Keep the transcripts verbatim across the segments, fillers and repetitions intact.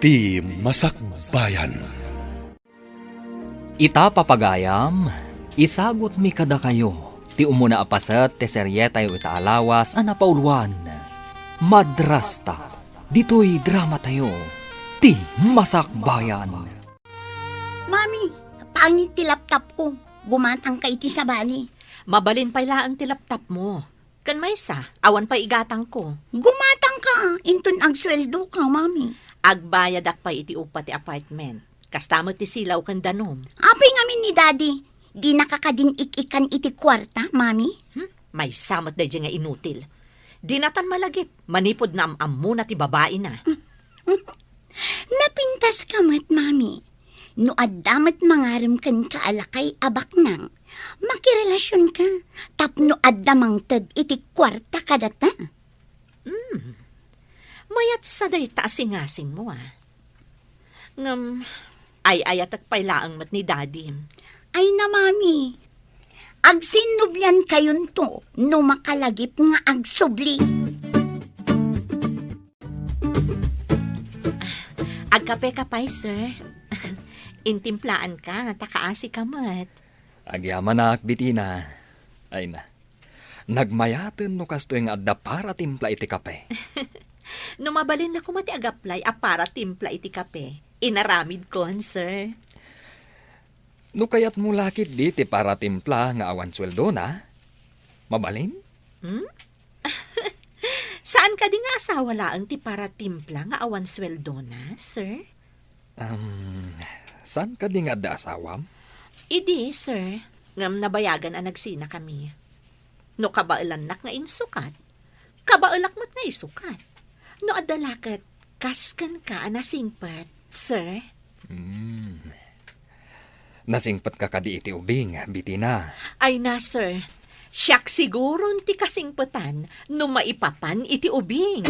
Ti Masakbayan. Ita, papagayam, isagutmi kadakayo ti umuna a paset ti serietayo ita a lawas a napauloan, Madrasta. Ditoy dramatayo, Ti Masakbayan. Mami, pangit ti laptop ko. Gumatangka iti sabali. Mabalin pay laeng ti laptop mo. Ken maysa, awan pay igatangko. Gumatangka, inton agsueldoka, Mami. Agbayadak pay iti upa ti apartment. Kasta met ti silaw ken danum. Apay ngamin ni Daddy, dinaka kadin ik-ikan iti kuarta, Mami? Hmm? Maysa met daydiay nga inutil. Dinatan malagip, manipud naam-ammona ti babaina. Napintaska met, Mami. No adda met mangarem kenka a lakay a baknang, makirelasionka tapno adda mangted iti kuarta kadata. Hmm. Mayat sa dayta a singasingmo, a. Ngem, ay-ayatek pay laeng met ni Daddy. Ay na, Mami. Agsinnubliankayonto no makalagip nga agsubli. Agkapeka pay, sir. Intimplaanka, ta kaasika met. Agyamanak, Bitina. Ay na. Nagmayaten no kastoy nga adda para timpla iti kape. No mabalin la koma ti agaplay a para timpla iti kape, inaramidkon, sir. No kayatmo la ketdi ti para timpla nga awan sueldona, mabalin? Hmm? Saan kadi nga asawa laeng ti para timpla nga awan sueldona, sir? Um, saan kadi nga adda asawam? Idi, sir, ngem nabayagan a nagsinakami. No kabaelannak nga insukat, kabaelak met nga isukat. No adda la ket, kas kenka a nasingpet, sir. Hmm. Nasingpetka kadi iti ubing, Bitina? Ay na, sir. Siak siguron ti kasingpetan no maipapan iti ubing.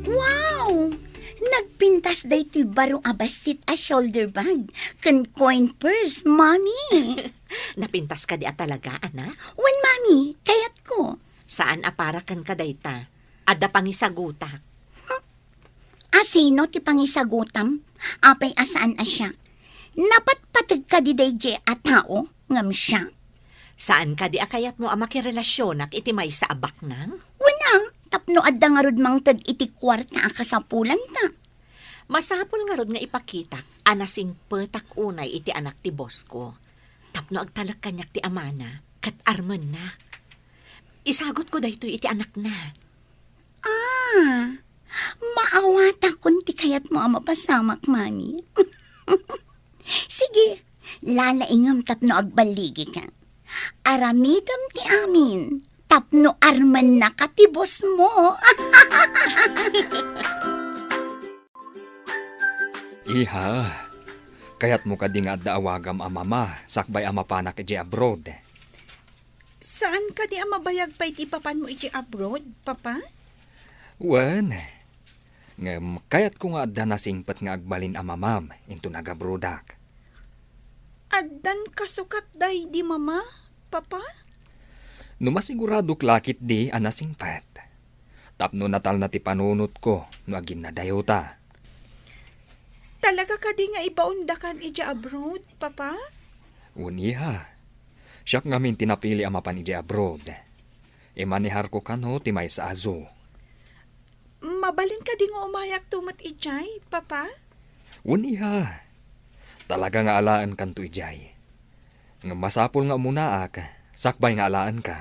Wow! Nagpintas daytoy baro a bassit a shoulder bag ken coin purse, Mami. Napintas kadi a talaga, anak? Wen, Mami, kayatko. Saan a para kenka dayta. Adda pangisagutak. Asino ti pangisagutam? Apay a saan a siak? Napatpateg kadi daydiay a tao ngem siak? Saan kadi a kayatmo a makirelasionak iti maysa a baknang? Wen a, tapno adda ngarud mangted iti kuarta a kasapulanta. Masapul ngarud nga ipakitak a nasingpetak unay iti anak ti boss ko. Tapno agtalek kaniak ti amana ket armennak. Isagutko daytoy iti anakna. Ah, maawatakon ti kayatmo a mapasamak, Mami. Sige, lalaingem tapno agballigika. Aramidem ti amin tapno armennaka ti boss mo. Iha, kayatmo kadi nga adda awagam a mama sakbay a mapanak idiay abroad? Saan kadi a mabayag pay ti ipapanmo idiay abroad, Papa? Wen, ngem kayatko nga adda nasingpet nga agbalin a mamam inton agabroadak. Addan kasukat daydi mama, Papa? No masiguradok la ketdi a nasingpet. Tapno natalna ti panunotko no aginnadayota. Talaga kadi nga ibaondakan idiay abroad, Papa? Wen, iha. Siak ngamin ti napili a mapan idiay abroad. Imaneharko kano ti maysa a zoo. Mabalin kadi nga umayakto met idiay, Papa? Wen, iha. Talaga nga alaenkanto idiay. Ngem masapul nga umunaak, sakbay nga alaenka.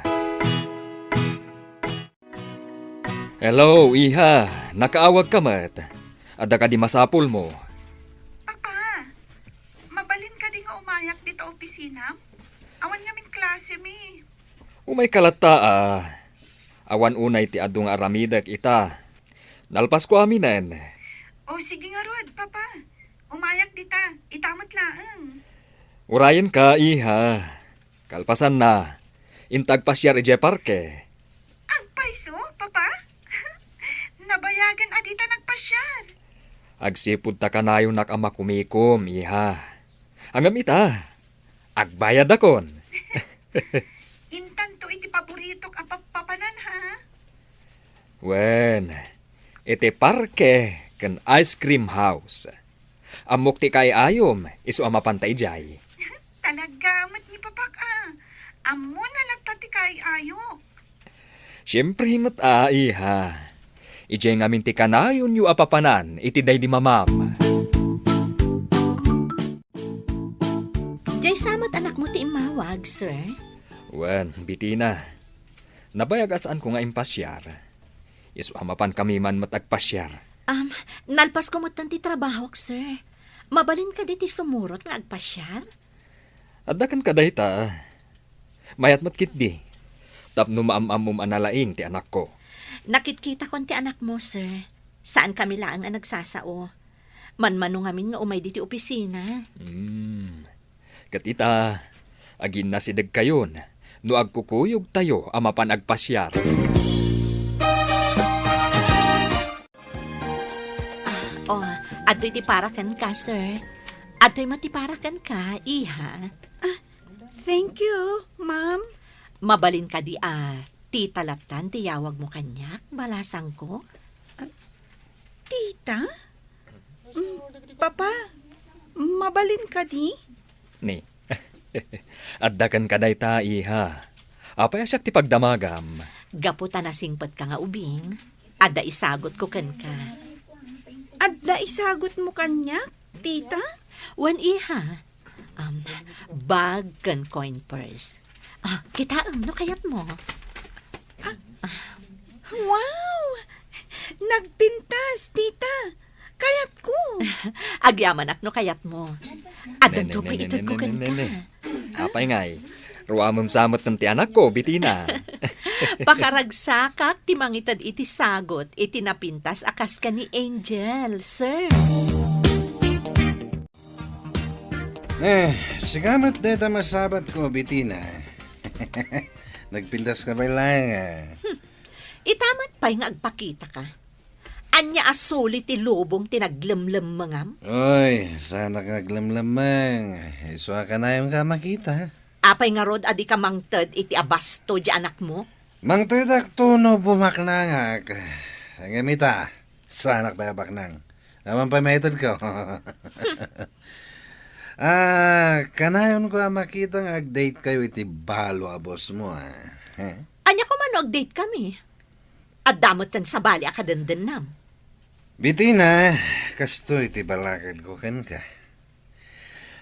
Hello, iha. Nakaawagka met. Adda kadi masapulmo? Papa, mabalin kadi nga umayak dita opisinam? Awan ngamin klasemi. Umayka latta, a. Awan unay ti adu nga aramidek ita. Nalpasko aminen. O, sige ngarud, Papa. Umayak dita. Ita met laeng. Urayenka, iha. Kalpasanna, inta agpasiar idiay parke. Agpayso, Papa? Nabayagen a dita nagpasiar. Agsipud ta kanayonak a makumikom, iha. Ngem ita, agbayadakon. Intanto iti paboritok a pappapanan, ha? Wen, iti parke ken ice cream house. Ammok ti kaay-ayom, isu a mapanta idiay. Talaga met ni Papak a. Ammona latta ti kaay-ayok. Siempre met a, iha. Idiay ngamin ti kanayonyo a papanan iti daydi mamam. Diay sa met anakmo ti immawag, sir? Wen, Bitina. Nabayag a saanko nga impasiar. Isu a mapankami man met agpasiar. Am, nalpasko metten ti trabahok, sir. Mabalin kadi ti sumurot nga agpasiar? Adda kenka dayta. Mayat met ketdi. Tapno maam-ammom a nalaing ti anakko. Nakitkitakon ti anakmo, sir. Saankami laeng a nagsasao. Manmano ngamin nga umay ditoy opisina. Hmm. Ket ita, aginnasidegkayon no agkukuyogtayo a mapan agpasiar. Oh, adtoy ti para kenka, sir. Adtoy met ti para kenka, iha. Ah, thank you, ma'am. Mabalin kadi a tita lattan ti yawagmo kaniak, balasangko? Ah, tita? Mm, Papa, mabalin kadi? Ni, adda kenka dayta, iha. Apay a siak ti pagdamagam? Gapu ta nasingpetka nga ubing, adda isagutko kenka. Adda isagutmo kaniak, tita? Wen, iha. Um, bag ken coin purse. Ah, kitaem no kayatmo. Ah, wow! Nagpintas, tita. Kayatko. Agyamanak no kayatmo. Addanto pay itedko kenka. Apay ngay, ruamem sa met ti anakko, Bitina. Pakaragsakak ti mangited iti sagut iti napintas a kas ken ni Angel, sir. Eh, sika met dayta masabatko, Bitina. Nagpintaska pay laeng, ah. Hmm. Ita met pay nga agpakitaka. Ania a suli ti lubong ti naglemlemmengam? Oy, saanak nga aglemlemmeng. Isu a kanayonka a makita. Apay ngarud a dika mangted iti abasto diay anakmo? Mangtedakto no bumaknangak. Ngem ita, saanak pay a baknang. Awan pay maitedko. Ah, kanayonko a makita nga agdatekayo iti balo a bossmo, ah. Eh? Ania koma no agdatekami? Adda metten sabali a kadendennam. Bitina, kastoy ti balakadko kenka.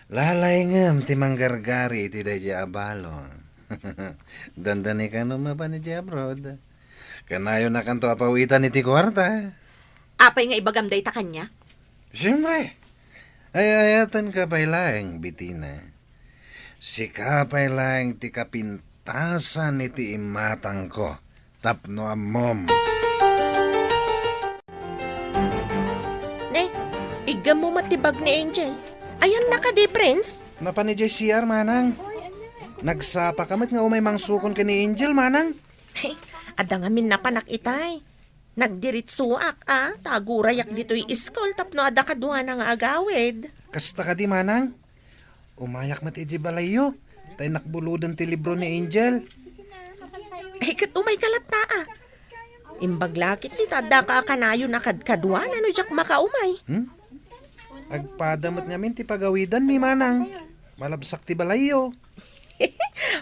Lalaingem ti manggargari iti daydiay a balo. Dandani kano mapan idiay abroad. Kanayonakanto a pawitan iti kuarta. Apay nga ibagam dayta kaniak? Siempre. Ay-ayatenka pay laeng, Bitina. Sika pay laeng ti kapintasan iti imatangko tapno ammom. Ne, iggemmo met ti bag ni Angel. Ayanna kadi, Prince? Napan idiay C R, manang. Nagsapaka met nga umay mangsukon ken ni Angel, manang. Ay, adda ngamin napanak itay. Nagdiritsuak, a, ta agurayak ditoy iskul tapno adda kaduana nga agawid. Kasta kadi, manang? Umayak met idiay balayyo, ta innak buloden ti libro ni Angel. Ay, ket umayka latta, a. Imbag la ketdi ta addaka a kanayon a kadkaduana no diak makaumay. Hmm? Agpada met ngamin ti pagawidanmi, manang. Malabsak ti balayyo.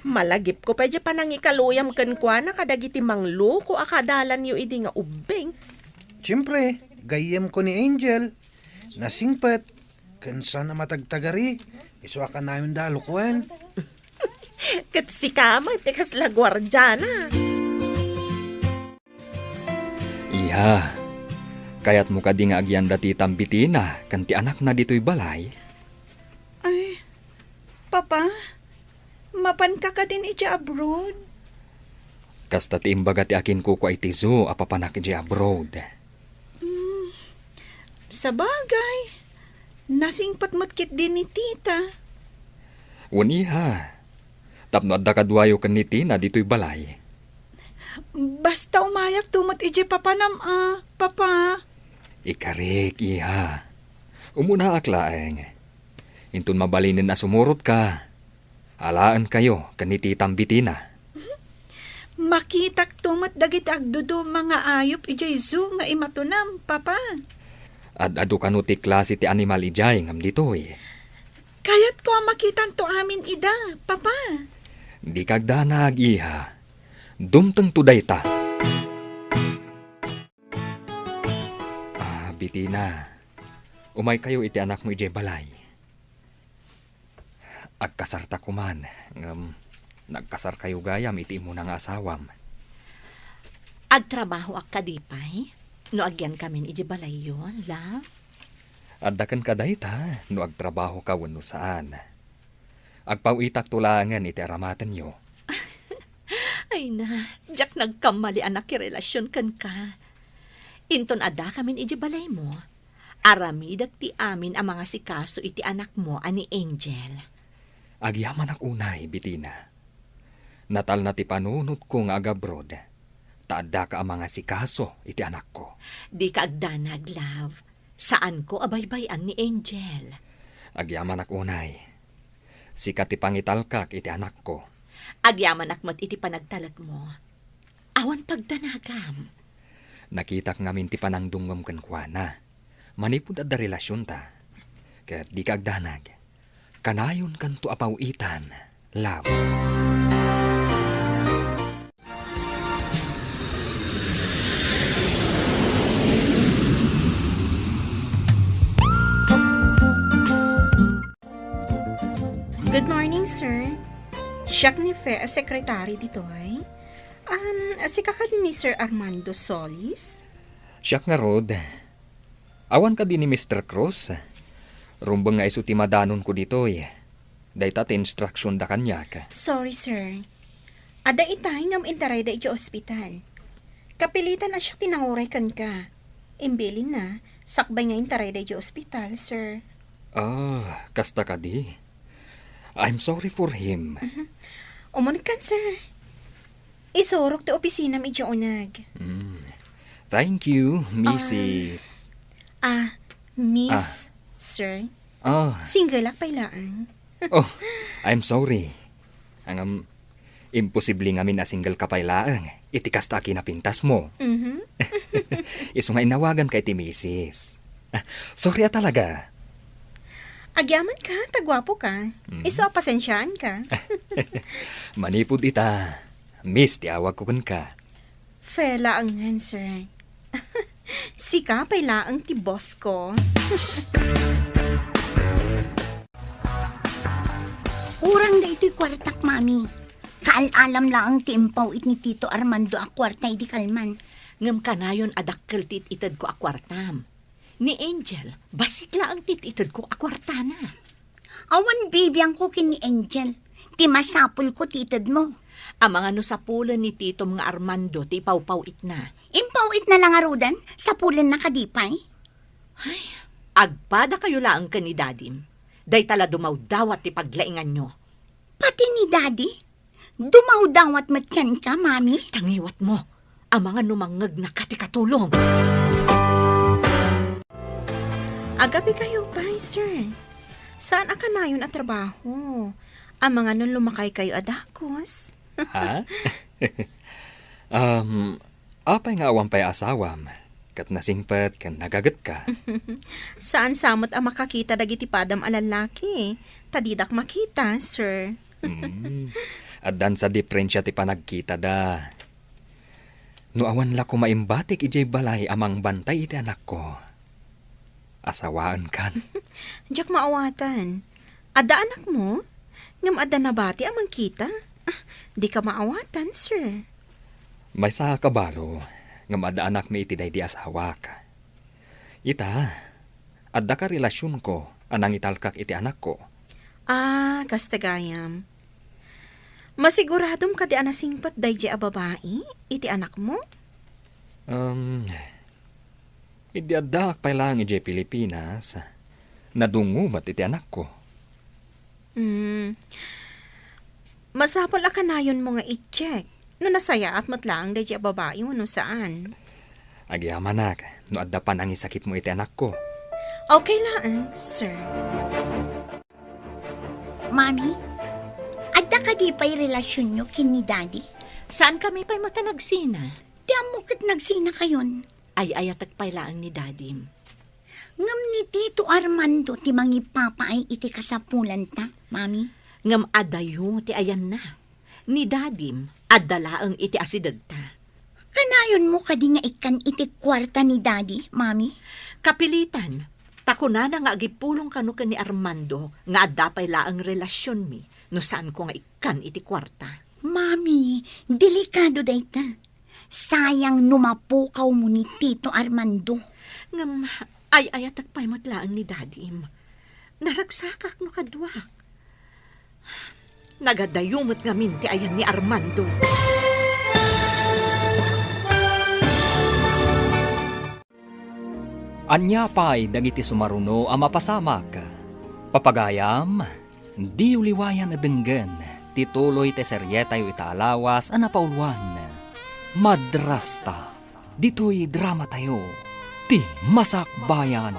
Malagipko pay diay panangikaluyam kenkuana kadagiti mangloko a kadalanyo idi nga ubbing. Siempre, gayyemko ni Angel. Nasingpet, ken saan a matagtagari, isu a kanayonda a lukoen. Ket sika met ti kasla guardiana. Iha, kayatmo kadi nga agyanda ti titam Bitina ken ti anakna ditoy balay? Ay, Papa, mapanka kadin idiay abroad? Kasta ti imbaga ti akinkukua iti zoo a papanak idiay abroad. Mm, sabagay, nasingpet met ketdi ni tita. Wen, iha, tapno adda kaduayo ken ni Tina ditoy balay. Basta umayakto met idiay papanam a, Papa. Ikarik, iha. Umunaak laeng. Inton mabalinen a sumurotka, alaenkayo ken ni titam Bitina. Makitakto met dagiti agduduma nga ayup idiay zoo nga imatonam, Papa. Ad-adu kano ti klase ti animal idiay ngem ditoy. Kayatko a makitanto amin ida, Papa. Dika agdanag, iha. Dumtengto dayta. Ah, Bitina, umaykayo iti anakmo idiay balay. Agkasarta koman, ngem nagkasarkayo gayam iti immuna nga asawam. Agtrabahoak kadi pay no agyankamin idiay balayyo, love? Adda kenka dayta no agtrabahoka wenno saan. Agpaw-itakto laengen iti aramatenyo. Ay na, diak nagkammali a nakirelasion kenka. Inton addakamin idiay balaymo, aramidek ti amin a mangasikaso iti anakmo a ni Angel. Agyamanak unay, Bitina. Natalna ti panunotko nga agabroad, ta addaka a mangasikaso iti anakko. Dika agdanag, love. Saanko a baybay-an ni Angel. Agyamanak unay. Sika ti pangitalkak iti anakko. Agyamanak met iti panagtalekmo. Awan pagdanagam. Nakitak ngamin ti panangdumngom kenkuana manipud adda relasionta. Ket dika agdanag. Kanayonkanto a paw-itan, love. Good morning, sir. Siak ni Fe a sekretary ditoy. Um, sika kadi ni Sir Armando Solis? Siak ngarud. Awan kadi ni Mister Cruz? Rumbeng nga isu ti madanonko ditoy. Dayta ti instruction da kaniak. Sorry, sir. Adda itay ngem intarayda iti ospital. Kapilitan a siak ti nanguray kenka. Imbilinna, sakbay nga intarayda iti ospital, sir. Ah, kasta kadi? I'm sorry for him. Mhm. Umunegkan, sir. Isurok ti opisinam idiay uneg. Mm. Thank you, Missus. Ah, Miss, Ah. Sir. Ah. Singleak pay laeng. Oh, I'm sorry. Ngem, imposible ngamin a single ka pay laeng iti kasta a kinapintasmo. Mhm. Isu nga inawaganka iti Missus. Ah, sorry a talaga. Agyamanka, ta guapoka. Mhm. Isu a pasensiaanka. Manipud ita, Miss ti awagko kenka. Fe laengen, sir. Sika pay laeng ti boss ko. Urang daytoy kuartak, Mami. Kaal-alam laeng ti impaw-it ni Tito Armando a kuarta idi kalman. Ngem kanayon a dakkel ti it-itedko a kuartam. Ni Angel, bassit laeng ti it-itedko a kuartana. Awan bibiangko ken ni Angel. Ti masapulko ti itedmo. Amangan no sapulen ni titom nga Armando ti ipawpaw-itna. Impaw-itna la ngaruden, sapulenna kadi pay? Ay, agpadakayo laeng ken ni Dadim. Dayta la dumawdawat ti paglainganyo. Pati ni Daddy? Dumawdawat met kenka, Mami? Tangiwatmo. Amangan no mangngegnaka ti katulong. Agabikayo pay, sir. Saan a kanayon a trabaho? Amangan no lumakaykayo a dagus. Ha? Um, apay nga awan pay asawam? Ket nasingpet ken nagagetka. Saan sa met a makakita dagiti padam a lallaki, ta didak makita, sir. Mm. Addan sa diferensia ti panagkitada. No awan la koma imbatik idiay balay a mangbantay iti anakko, asawaenkan. Diak maawatan. Adda anakmo? Ngem adda nabati a mangkita? Ah, dika maawatan, sir. Maysa a kabalo, ngem adda anakmi iti daydi asawak. Ita, adda ka relasionko a nangitalkak iti anakko. Ah, kasta gayam. Masiguradom kadi a nasingpet daydi a babai iti anakmo? Um, idi addaak pay laeng idiay Pilipinas, nadungngo met iti anakko. Hmm. Masapul a kanayonmo nga i-check no nasayaat met laeng daydi a babai wenno saan. Agyamanak no adda panangisakitmo iti anakko. Okay laeng, sir. Mami, adda kadi pay relasionyo ken ni Daddy? Saan kami pay met a nagsina? Ti ammo ket nagsinakayon. Ay-ayatek pay laeng ni Dadim. Ngem ni Tito Armando ti mangipapaay iti kasapulanta, Mami. Ngem adayo ti ayanna. Ni Dadim, adda laeng iti asidegta. Kanayonmo kadi nga ikkan iti kuarta ni Dadi, Mami? Kapilitan, ta kunana nga agipulong kano ken ni Armando nga adda pay laeng relasionmi no saanko nga ikkan iti kuarta. Mami, delikado dayta. Sayang no mapukawmo ni Tito Armando. Ngem, ay-ayatek pay met laeng ni Dadim. Naragsakak no kaduak. Nagadayo met ngamin ti ayan ni Armando. Ania pay dagiti sumaruno a mapasamak? Papagayam, diyo liwayan a denggen ti tuloy ti serietayo ita a lawas a napauluan, Madrasta. Ditoy dramatayo, ti Masakbayan.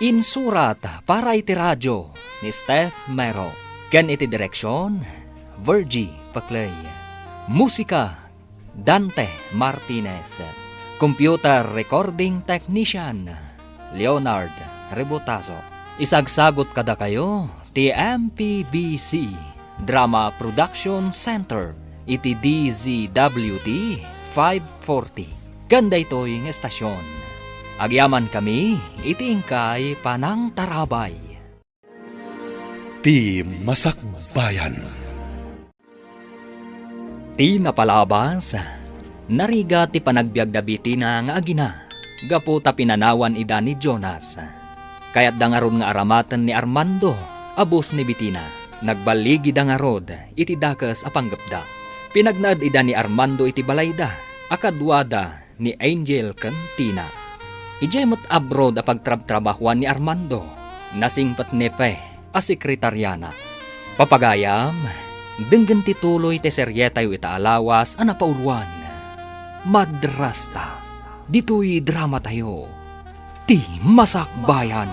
Insurat para iti radio ni Steph Mero, ken iti direksion, Virgie Paclay. Musika, Dante Martinez. Computer recording technician, Leonard Rebotazo. Isagsagot kadakayo ti M P B C Drama Production Center iti D Z W T five forty. Ken daytoy nga estasion, agyamankami iti inkay panangtarabay. Ti Masakbayan. Ti napalabas, narigat ti panagbiagda Bitina nga agina gapu ta pinanawan ida ni Jonas. Kayatda ngarud nga aramaten ni Armando a bus ni Bitina. Nagballigida ngarud iti dakes a panggepda. Pinagnaed ida ni Armando iti balayda a kaduada ni Angel ken Tina. Idiay met abroad a pagtrabtrabahoan ni Armando, nasingpet ni Fe a sekretariana. Papagayam, denggen ti tuloy ti serietayo ita a lawas a napauluan, Madrasta. Ditoy dramatayo, ti Masakbayan.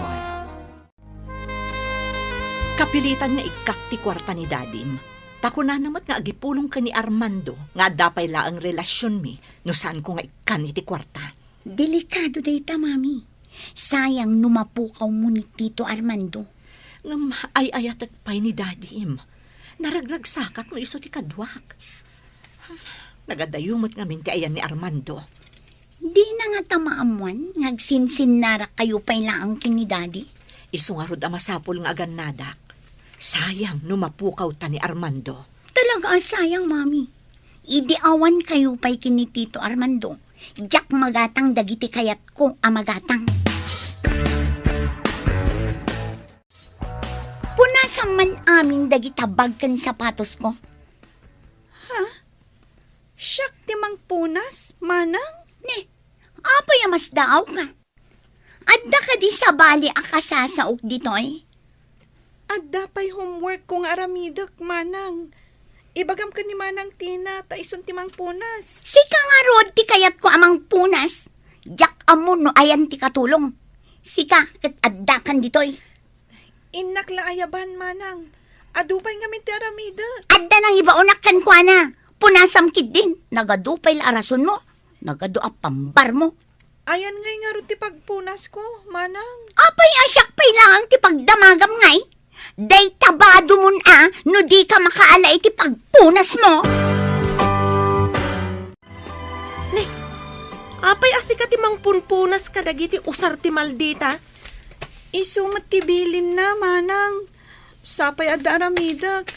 Kapilitan nga ikkak ti kuarta ni Dadim. Ta kunana met nga agipulong ken ni Armando nga adda pay laeng relasionmi no saanko nga ikkan iti kuarta. Delikado dayta, Mami. Sayang no mapukawmo ni Tito Armando. Ngem ay-ayatek pay ni Dadim. Naragragsakak no isu ti kaduak. Nagadayo met ngamin ti ayan ni Armando. Dina ngata maammuan nga agsinsinnarak kayo pay laeng ken ni Daddy? Isu ngarud a masapul nga agannadak. Sayang no mapukawta ni Armando. Talaga a sayang, Mami. Idi awan kayo pay ken ni Tito Armando, diak magatang dagiti kayatko a magatang. Punasam man amin dagita bag ken sapatosko. Ha? Siak ti mangpunas, manang? Ne, apay a masdaawka? Adda kadi sabali a kasasaok ditoy? Adda pay homeworkko nga aramidek, manang. Ibagam ken ni Manang Tina, ta isun ti mangpunas. Sika ngarud ti kayatko a mangpunas. Diak ammo no ayan ti katulong. Sika ket addakan ditoy. Innak la ayaban, manang. Adu pay ngamin ti aramidek. Adda nangibaonak kenkuana. Punasam ketdin. Nagadu pay la a rasonmo. Nagadu a pambarmo. Ayan ngay ngarud ti pagpunasko, manang. Apay a siak pay laeng ti pagdamagam ngay? Dayta badumon a no dika makaala iti pagpunasmo. Ne, apay a sika ti mangpunpunas kadagiti usar ti maldita? Isu met ti bilinna, manang. Sapay adda aramidek.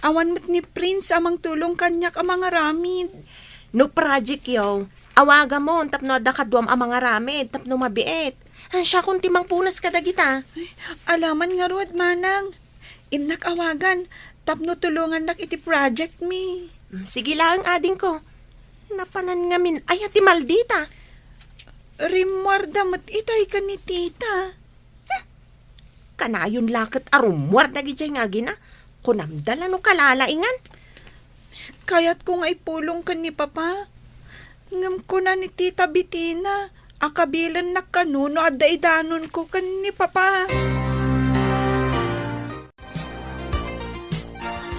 Awan met ni Prince a mangtulong kaniak a mangaramid. No projectyo, awagamon tapno adda kaduam a mangaramid tapno mabiit. Ah, siakon ti mangpunas kadagita. Ay, alaman ngarud, manang. Innak awagan tapno tulongannak iti project mi. Mm, sige laeng, adingko. Napanan ngamin aya ti maldita? Rimmuarda met itay ken ni tita. Hmm. Kanayon la ket a rummuar dagidiay nga agina. Kunamda la no kalalaingan. Kayatko nga ipulong ken ni Papa. Ngem kuna ni Tita Bitina a kabilennak kano no adda idanonko ken ni Papa.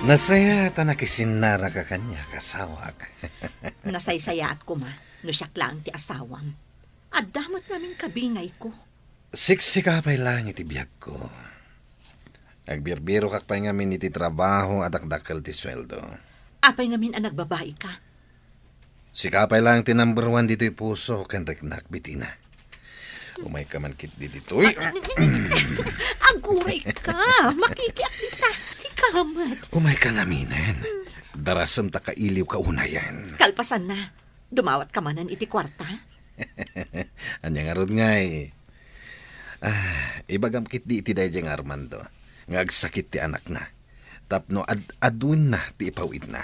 Nasayaat a nakisinnaraka kaniak, asawak. Nasaysayaat koma no siak laeng ti asawam. Adda met ngamin kabingayko. Siksika pay laeng iti biagko. Agbirbirokak pay ngamin iti trabaho a dakdakkel ti sueldo. Apay ngamin a nagbabaika? Sika pay laeng ti number one ditoy puso ken riknak, Bitina. Umayka man ketdi ditoy. Aguray ka! Makikiak dita! Sika met! Umayka ngaminen. Darasem ta kailiwka unayen. Kalpasanna, dumawatka manen iti kuarta? Ania ngarud ngay? Ah, ibagam ketdi iti daydiay nga Armando nga agsakit ti anakna tapno ad-aduenna ti ipaw-itna.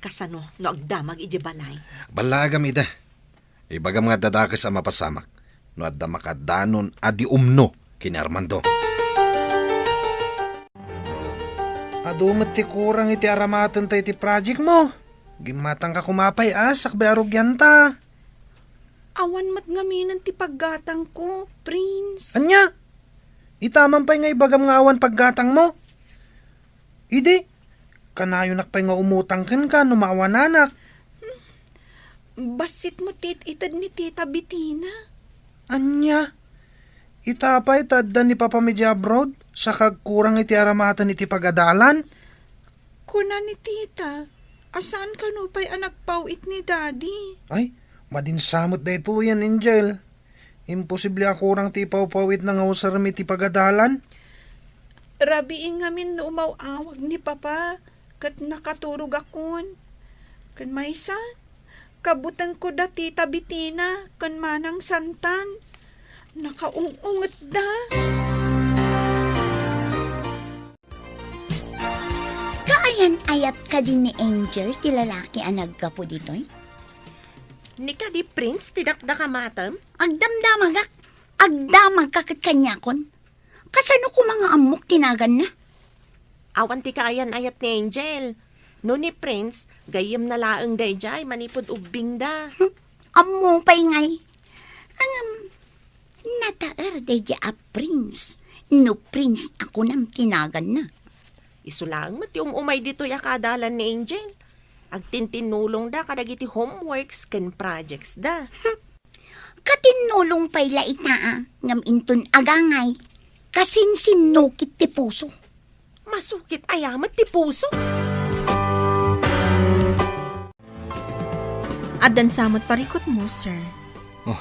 Kasano no agdamag idiay balay? Ballagam ida. Ibagam nga adda dakes a mapasamak no adda makadanon a di umno ken ni Armando. Adu met ti kurang iti aramatenta iti project mo. Gimmatangka koma pay a sakbay a rugianta. Awan met ngaminen ti paggatangko, Prince. Ania? Ita man pay nga ibagam nga awan paggatangmo? Idi, kanayonak pay nga umutang kenka no maawananak. Bassit met ti it-ited ni Tita Bitina. Ania? Ita pay ta adda ni Papa idiay abroad, saka agkurang iti aramaten iti pagadalan? Kuna ni Tita, a saan kano pay a nagpaw-it ni Daddy. Ay, madin sa met daytoyen, Angel. Imposible a kurang ti ipawpaw-itna nga usarem iti pagadalan. Rabii ngamin no umaw-awag ni Papa ket nakaturogakon. Ken maysa, kabutengko da Tita Bitina ken Manang Santan. Nakaung-ungetda. Kaayan-ayat kadi ni Angel ti lalaki a naggapu ditoy? Ni kadi Prince ti dakdakamatem? Agdamdamagak. Agdamagka ket kaniakon. Kasano koma nga ammok ti naganna? Awan ti kaayan-ayat ni Angel. No ni Prince, gayyemna laeng daydiay manipud ubbingda. Hmm, ammo pay ngay. Ngem, nataer daydiay a Prince. No Prince a kunam ti naganna. Isu laeng met ti um-umay ditoy a kaadalan ni Angel. Agtintinnulongda kadagiti homeworks ken projects da. Hmm, katinnulong pay la ita, a, ngem inton agangay, kasinsinnukit ti puso. Masukit aya met ti puso? Addan sa met parikutmo, sir. Oh,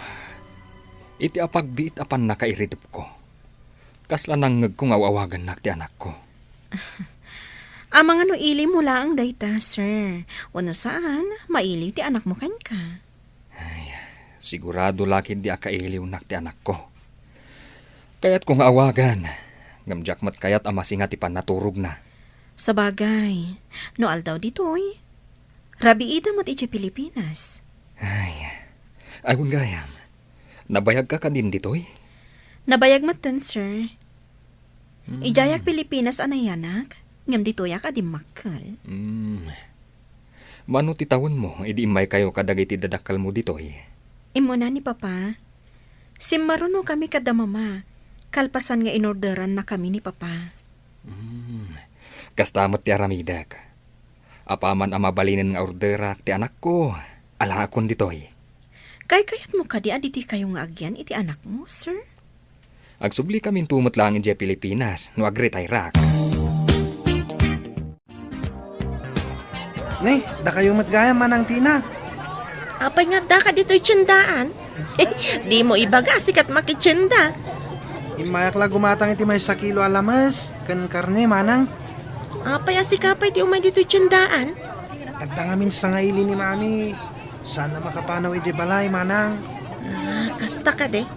iti apagbiit a pannakairidepko, kasla nangngegko nga aw-awagannak ti anakko. Amangan no ilim mo laeng dayta, sir. Wenno saan, mailiw ti anakmo kenka. Ay, sigurado la ketdi a kailiwnak ti anakko. Kayatko nga awagan, ngem diak met kayat a masinga ti pannaturogna. Sabagay, no aldaw ditoy, rabiida met idiay Pilipinas. Ay, awan gayam. Nabayagka kadin ditoy? Nabayag metten, sir. Hmm. Idiayak Pilipinas a nayanak, ngem ditoyak a dimmakkel. Hmm. Mano ti tawenmo idi immaykayo kadagiti dadakkelmo ditoy? Immuna ni Papa. Simmarunokami kada Mama, kalpasan nga inorderannakami ni Papa. Hmm. Kasta met ti aramidek. Apaman a mabalinen nga orderak ti anakko, alaakon ditoy. Kaykayatmo kadi a ditikayo nga agyan iti anakmo, sir? Agsubli kaminto met laeng idiay Pilipinas no agretayrak. Ne, dakayo met gayam, Manang Tina. Apay nga addaka ditoy tiendaan? Dimo ibaga, sikat makitienda. Immayak la gumatang iti maysa kilo a lames ken karne, Manang. Apay a sika pay ti umay ditoy tiendaan? Adda ngamin sangaili ni Mami. Saan a makapanaw idiay balay, Manang. Ah, kasta kadi.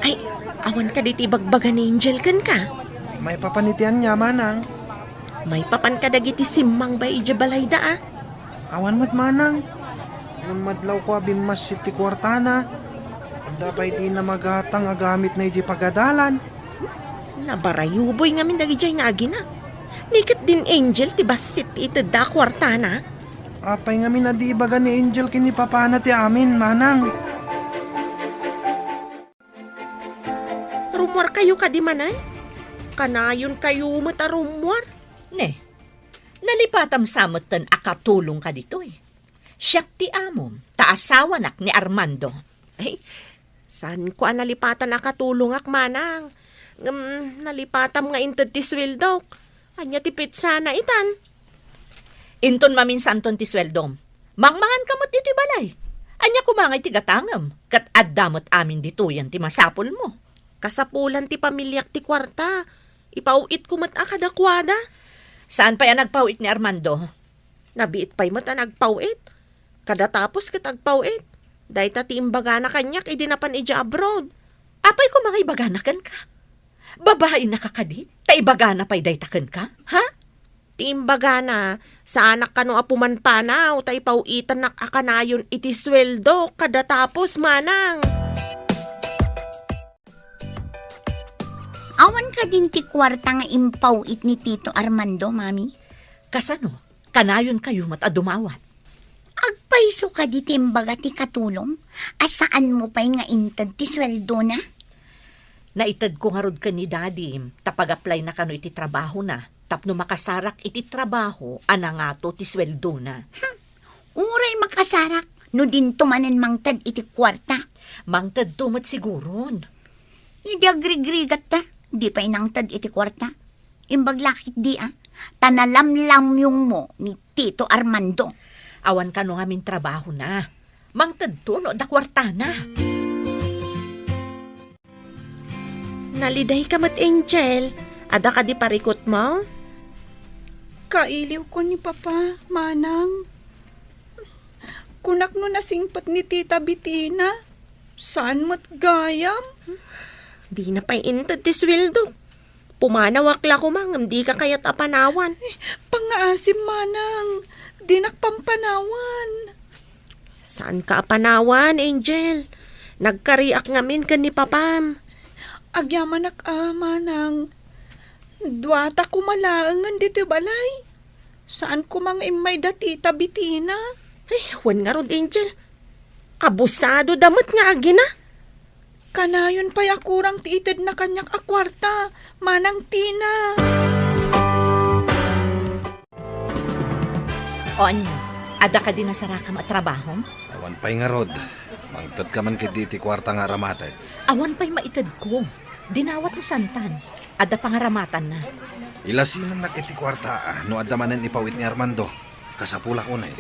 Ay, awan kadi ti ibagbaga ni Angel kenka? Maipapan iti ania, Manang? Maipapan kadagiti simmang bay idiay balayda, a? Awan met, Manang. Ngem madlawko a bimmassit ti kuartana. Adda pay dina magatang a gamitna idiay pagadalan. Nabarayuboy ngamin dagidiay nga agina. Ni ketdin Angel ti bassit ti itedda a kuartana. Apay ngamin a di ibaga ni Angel ken ni papana ti amin, Manang? Rummuarkayo kadi manen? Kanayonkayo met a rummuar. Ne, nalipatam sa metten a katulongka ditoy. Siak ti amom, ta asawanak ni Armando. Ay, Saanko a nalipatan a katulongak, manang. Ngem nalipatam nga inted ti sueldok. Ania ti petsana itan? Inton maminsanton ti sueldom, mangmanganka met ditoy balay. Ania koma ngay ti gatangem, ket adda met amin ditoyen ti masapulmo. Kasapulan ti pamiliak ti kuarta. Ipaw-itko met a kadakuada. Saan pay a nagpaw-it ni Armando? Nabiit pay met a nagpaw-it. Kadatapo ket agpaw-it. Dayta ti imbagana kaniak idi napan idiay abroad. Apay koma nga ibagana kenka? Babainaka kadi, ta ibagana pay dayta kenka, ha? Ti imbagana, saanak kano a pumanpanaw ta ipaw-itannak a kanayon iti sueldo kadatapo, manang. Awan kadin ti kuarta nga impaw-it ni Tito Armando, Mami? Kasano? Kanayonkayo met a dumawat. Agpayso kadi ti imbaga ti katulong a saanmo pay nga inted ti sueldona? Naitedko ngarud ken ni Dadim ta pag-applyna kano iti trabahona tapno makasarak iti trabaho a nangato ti sueldona. Hmm. Uray makasarak no dinto manen mangted iti kuarta. Mangtedto met siguron. Idi agrigrigatta, di pay nangted iti kuarta. Imbag la ketdi a, ta nalamlamyongmo ni Tito Armando. Awan kano ngamin trabahona. Mangtedto no adda kuartana. Nalidayka met, Angel. Adda kadi parikutmo? Kailiwko ni Papa, Manang. Kunak no nasingpet ni Tita Bitina, saan met gayam? Dina pay inted ti sueldo. Pumanawak la koma ngem dika kayat a panawan. Eh, pangngaasim, Manang. Dinak pampanawan. Saanka a panawan, Angel? Nagkariak ngamin ken ni Papam. Agyamanak a, Manang. Duata koma laengen ditoy balay. Saan koma nga immay da Tita Bitina? Ay, wen ngarud, Angel. Abusado da met nga agina. Kanayon pay a kurang ti itedna kaniak a kuarta, Manang Tina. O ania, adda kadi nasarakam a trabahom? Awan pay ngarud. Mangtedka man ketdi iti kuarta nga aramatek. Awan pay maitedko. Dinawat ni Santan. Adda pangaramatanna. Ilasinennak iti kuarta, ah, no adda manen ipaw-it ni Armando. Kasapulak unay.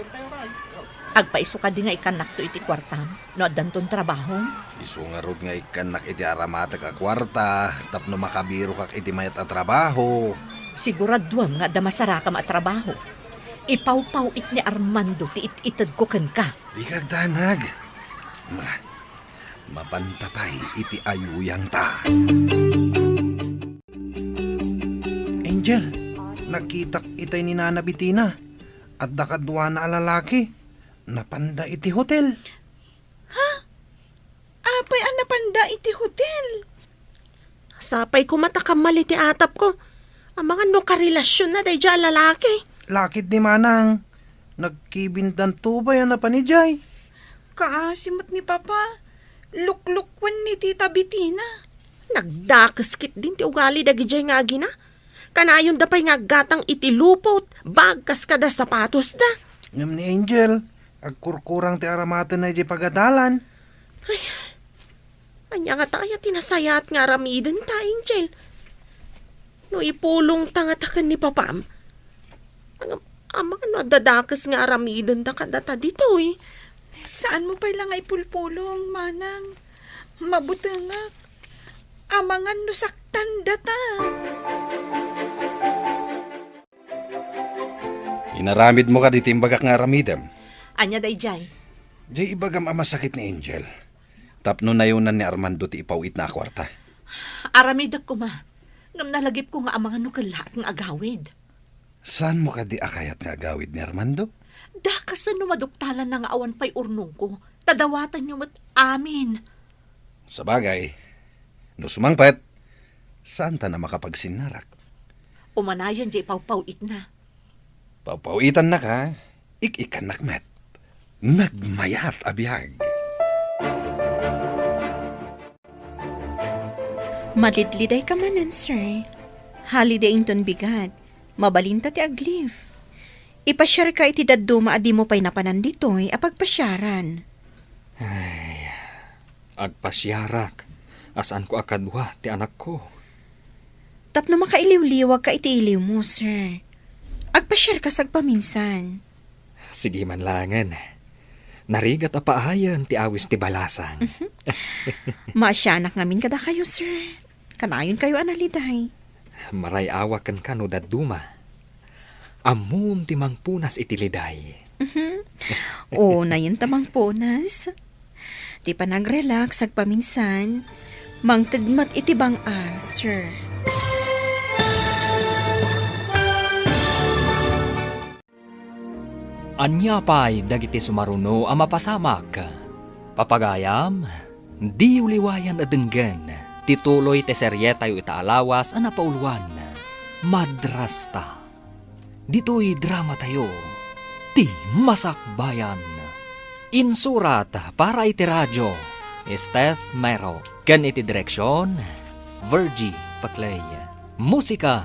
Agpayso kadi nga ikkannakto iti kuartam no addanton trabahom? Isu ngarud nga ikkannak iti aramatek a kuarta tapno makabirokak iti mayat a trabaho. Siguraduem nga adda masarakam a trabaho. Ipawpaw-it ni Armando ti it-itedko kenka. Dika agdanag. Mula, mapanta pay iti ayuyangta. Angel, nakitak itay ni Nana Bitina. Adda kaduana a lalaki. Napanda iti hotel. Ha? Apay a napanda iti hotel? Sapay koma ta kammal iti atapko. Amangan no karelasionna daydiay a lalaki. Lakit ni Manang. Nagkibindanto bay a napan idiay. Kaasi met ni Papa. Luklukoen ni Tita Bitina. Nagdakes ketdin ti ugali dagidiay nga agina. Kanayonda pay nga aggatang iti lupot, bag kas kada sapatosda. Ngem ni Angel, agkurkurang ti aramatenna idiay pagadalan. Ay, ania ngata aya ti nasayaat nga aramidenta, Angel? No ipulongta ngata ken ni Papam, ngem amangan no adda dakes nga aramidenda kadata ditoy. Saanmo pay la nga ipulpulong, Manang. Mabutengak. Amangan no saktandata. Inaramidmo kadi ti imbagak nga aramidem. Ania daydiay? Diay ibagam a masakit ni Angel. Tapno nayonan ni Armando ti ipaw-itna a kuarta. Aramidek koma. Ngem nalagipko nga amangan no kellaat nga agawid. Saanmo kadi a kayat nga agawid ni Armando? Dakasen no maduktalanna nga awan pay urnongko, ta dawatanyo met amin. Sabagay, no sumangpet, saanta a makapagsinnarak. Umanayon diay pawpaw-itna. Pawpaw-itannaka, ik-ikkannak met. Nagmayat a biag. Malidlidayka manen, sir. Holiday inton bigat. Mabalinta ti ag-leave. Ipasiarka iti dadduma a dimo pay napanan ditoy a pagpasiaran. Ay, Agpasiarak a saanko a kadua ti anakko. Tapno makailiwliwagka iti iliwmo, sir. Agpasiarka sagpaminsan. Sige man laengen. Narigat a paayen ti awis ti balasang. Maasianak ngamin kadakayo, sir. Kanayonkayo a naliday. Maray-awak kenka no dadduma. Ammom ti mangpunas iti liday. Mhm. O, nayon ta mangpunas. Ti panagrelax agpaminsan, mangted met iti bang-ar, sir. Ania pay dagiti sumaruno a mapasamak? Papagayam, diyo liwayan a denggen ti tuloy ti serietayo ita a lawas a napauluan, Madrasta. Ditoy dramatayo, Ti Masakbayan. Insurat para iti radio, Steph Mero. Ken iti direksion, Virgie Paclay. Musika,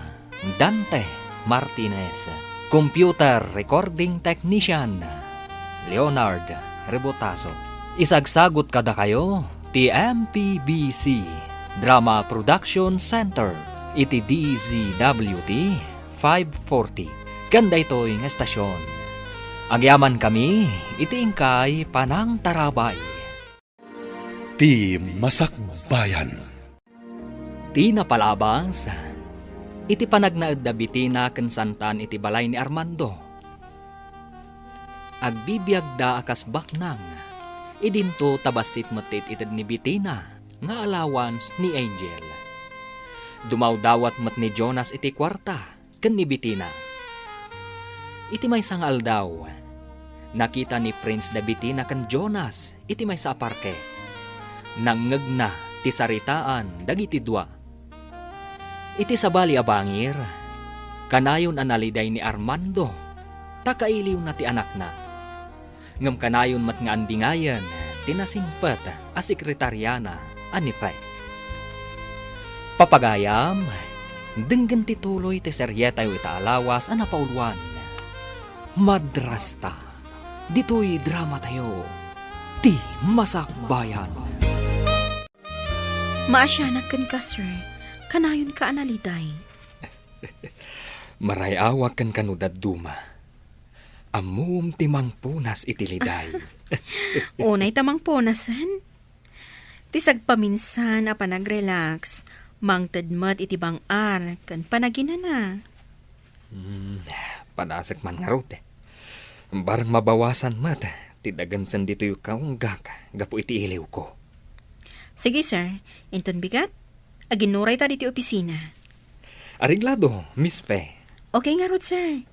Dante Martinez. Computer recording technician, Leonard Rebotazo. Isagsagut kadakayo ti M P B C Drama Production Center iti D Z W T five forty. Ken daytoy nga estasion, agyamankami iti inkay panangtarabay. Ti Masakbayan. Ti napalabas, iti panagnaed da Bitina ken Santan iti balay ni Armando. Agbibiagda a kas baknang, idinto ta bassit met ti it-ited ni Bitina nga allowance ni Angel. Dumawdawat met ni Jonas iti kuarta ken ni Bitina. Iti maysa nga aldaw, nakita ni Prince da Bitina ken Jonas iti maysa a parke. Nangngegna ti saritaan dagiti dua. Iti sabali a bangir, kanayon a naliday ni Armando ta kailiwna ti anakna. Ngem kanayon met nga andingayen ti nasingpet a sekretariana a ni Fe. Papagayam, denggen ti tuloy ti serietayo ita a lawas a napauluan, Madrasta. Ditoy dramatayo, Ti Masakbayan. Maasianak kenka, sir. Kanayonka a naliday. Maray-awak kenka no dadduma. Ammom ti mangpunas iti liday. Unay ta mangpunasen. Ti sagpaminsan a panagrelax, mangted met iti bang-ar ken panaginana. Hmm, padasek man ngarud. Bareng mabawasan met ti dagensen ditoy kaunggak gapu iti iliwko. Sige, sir. Inton bigat, aginnurayta ditoy opisina. Areglado, Miss Fe. Okay ngarud, sir.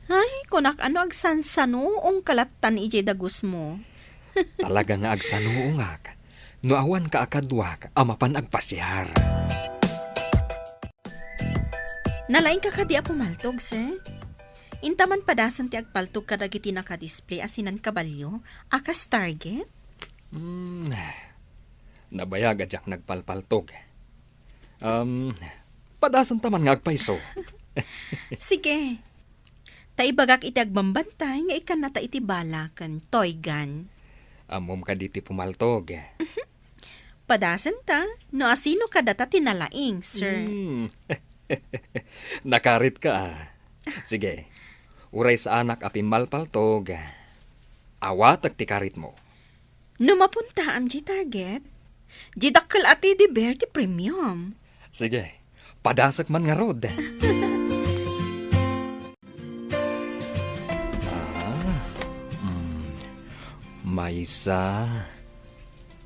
Ay, kunak, ano agsansanuongka lattan idiay dagusmo? Talaga nga agsanuongak no awanka a kaduak a mapan agpasiar. Nalaingka kadi a pumaltog, sir? Inta man padasen ti agpaltog kadagiti nakadisplay a sinan kabalio a kas target? Hmm, nabayag a diak nagpalpaltog. Um, padasenta man nga agpayso. Sige. Ta ibagak iti agbambantay nga ikkannata iti bala ken toy gun. Ammom kadi ti pumaltog? Padasenta, no asino kadata ti nalaing, sir. Hmm. Nakaritka, ah. Sige. Uray saanak a pimmalpaltog, awatek ti karitmo. No mapuntaam diay target, diay dakkel a teddy bear ti premium. Sige, padasek man ngarud. Ah, mm, maysa,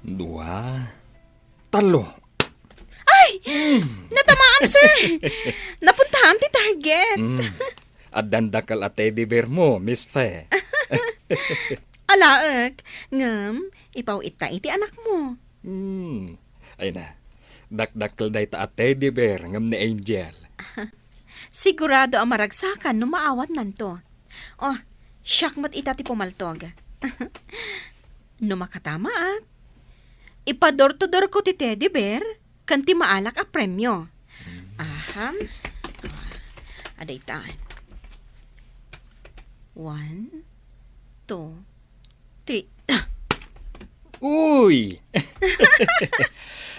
dua, tallo. Ay! Mm. Natamaam, sir! Napuntaam ti target. Mm. Addan dakkel a teddy bear mo, Miss Fe. Alaek, ngem ipaw-itta iti anakmo. Hmm. Ay na, dakdakkel dayta a teddy bear ngem ni Angel. Sigurado a maragsakan no maawatnanto. Oh, siak met ita ti pumaltog. No makatamaak, ipa-door to door ko ti teddy bear ken ti maalak a premio. Aha. Adda ita. One, two, three. Uy!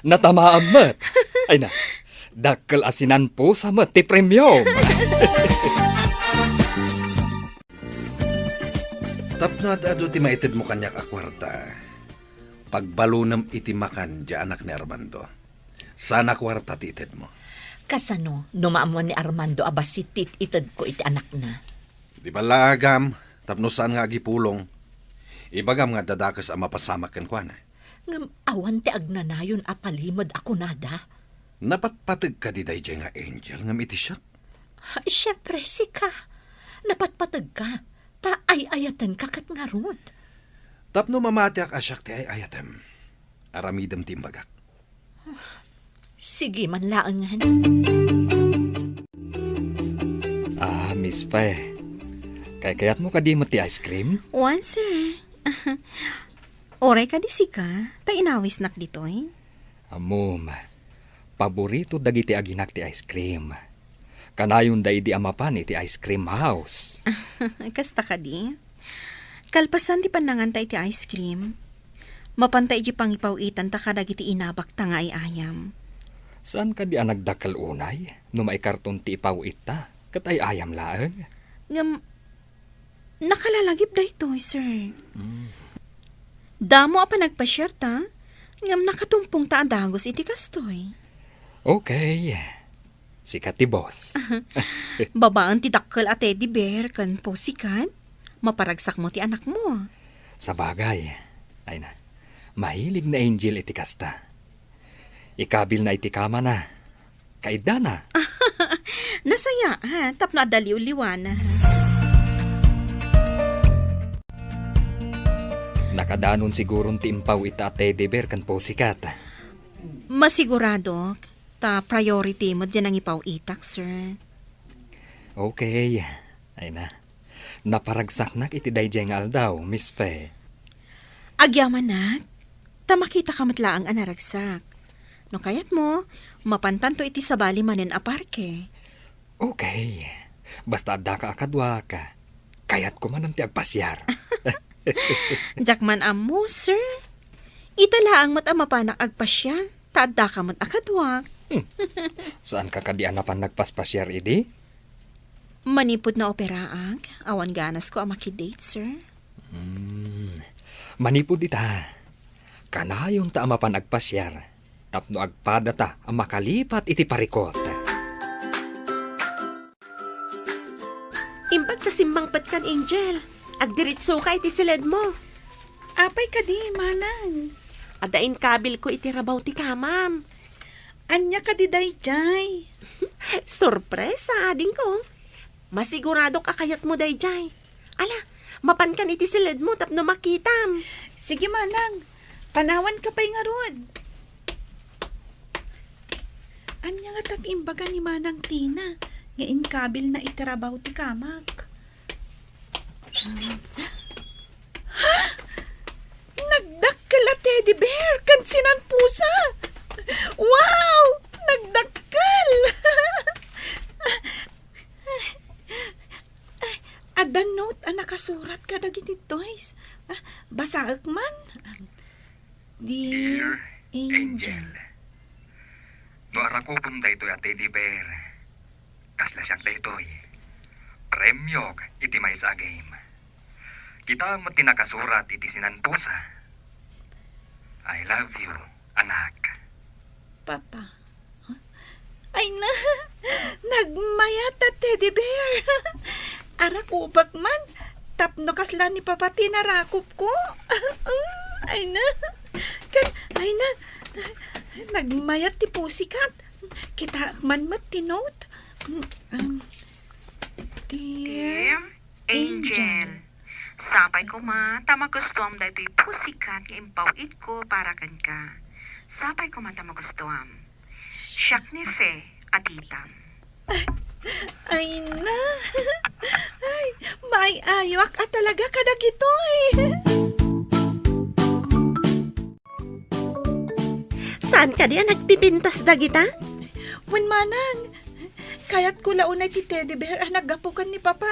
Natamaam met. Ay na, dakkel a sinanpusa met ti premiom. Tapno ad-adu ti maitedmo kaniak a kuarta, pagbalunem iti makan diay anak ni Armando. Saan a kuarta ti itedmo. Kasano no maammuan ni Armando a bassit ti it-itedko iti anakna? Di ballaagam, tapno saan nga agipulong. Ibagam nga adda dakes a mapasamak kenkuana. Ngem awan ti agnanayon a palimed a kunada. Napatpateg kadi daydiay nga Angel ngem iti siak? Siempre, sika. Napatpategka, ta ay-ayatenka ket ngarud. Tapno mamatiak a siak ti ay-ayatem, aramidem ti imbagak. Sige man laengen. Ah, Miss Fe, kaykayatmo kadi met ti ice cream? Wen, sir. Uray kadi sika, ta inawisnak ditoy. Ammom, paborito dagiti aginak ti ice cream. Kanayonda idi a mapan iti ice cream house. Kasta kadi? Kalpasan ti pannanganta iti ice cream, mapanta iti pangipaw-itanta kadagiti inabakta nga ay-ayam. Saan kadi a nagdakkel unay no maikarton ti ipaw-itta ket ay-ayam laeng? Ngem, nakalalagip daytoy, sir. Mm. Damo a panagpasiarta, ngem nakatumpongta a dagus iti kastoy. Okay. Sika ti boss. Babaen ti dakkel a teddy bear ken pussycat, maparagsakmo ti anakmo. Sabagay, ay na, mahilig ni Angel iti kasta. Ikabilna iti kamana. Kaiddana. Nasaya, ha? Tapno adda liwliwana. Nakadanon siguron ti impaw-itta a teddy bear ken pussycat. Masiguradok, ta priority met diay nangipaw-itak, sir. Okay. Ay na. Naparagsaknak iti daydiay nga aldaw, Miss Fe. Agyamanak, ta makitaka met laeng a naragsak. No kayatmo, mapantanto iti sabali manen a parke. Okay. Basta addaka a kaduak, kayatko manen ti agpasiar. Diak man ammo, sir. Ita laeng met a mapanak agpasiar, ta addaka met a kaduak. Hmm. Saanka kadi a napan nagpaspasiar idi? Manipud naoperaak, awan ganasko a makidate, sir. Hmm. Manipud ita, kanayonta a mapan agpasiar tapno agpadata a makalipat iti parikut. Imbag ta simmangpetkan, Angel. Agdiritsoka iti siledmo. Apay kadi, manang? Adda inkabilko iti rabaw ti kamam. Ania kadi daydiay? Sorpresa, adingko. Masiguradok a kayatmo daydiay. Ala, mapankan iti siledmo tapno makitam. Sige, manang. Panawanka pay ngarud. Ania ngata ti imbaga ni Manang Tina nga inkabilna iti rabaw ti kamak? Ha? Nagdakkel a teddy bear ken sinanpusa! Wow! Nagdakkel! Adda note a nakasurat kadagiti toys. Ah, basaek man. Dear Dear Angel. Angel, no arakupem daytoy a teddy bear, kasla siak daytoy. Premiok iti maysa a game. Kitaem met ti nakasurat iti sinanpusa. I love you, anak. Papa. Ay na, nagmayat a teddy bear. Arakupek man, tapno kasla ni Papa ti narakupko. Ay na, ket, ay na, nagmayat ti pussycat. Kitaek man met ti note. Mm, um, Dear Dear Angel. Angel. Sapay koma ta magustuam daytoy pussycat nga impaw-itko para kenka. Sapay koma ta magustuam. Siak ni Fe a titam. Ay na. Ay, maay-ayoak a talaga kadagitoy. Saan kadi a nagpipintas dagita? Wen manang, kayatko la unay ti teddy bear a naggapu ken ni Papa.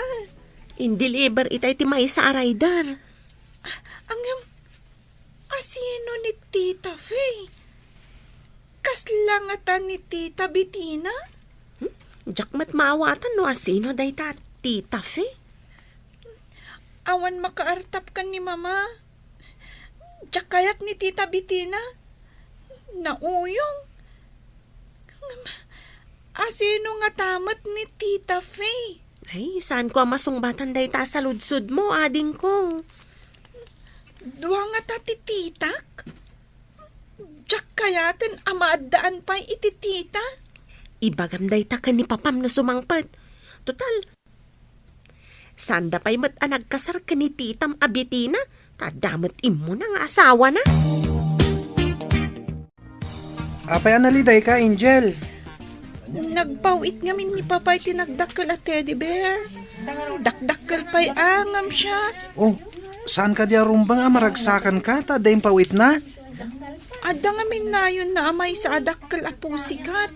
In-deliver ita iti maysa a rider. Ah, ngem, a Sino ni Tita Fe? Kasla ngata ni Tita Betina? Hmm? Diak met maawatan no asino dayta a Tita Fe. Awan makaartap ken ni Mama. Diak kayat ni Tita Betina. Nauyong. Ngem, asino ngata met ni Tita Fe? Ay, saanko a masungbatan dayta a saludsodmo, adingko. Dua ngata ti titak? Diak kayaten a maaddaan pay iti tita. Ibagam dayta ken ni papam no sumangpet. Total, saanda pay met a nagkasar ken ni titam a Betina, ta adda met immuna nga asawana. Apay a nalidayka, Angel? Nagpaw-it ngamin ni Papa iti nagdakkel a teddy bear. Dakdakkel pay a ngem siak. Oh, saan kadi a rumbeng a maragsakanka ta adda impaw-itna? Adda ngamin nayonna a maysa a dakkel a pussycat.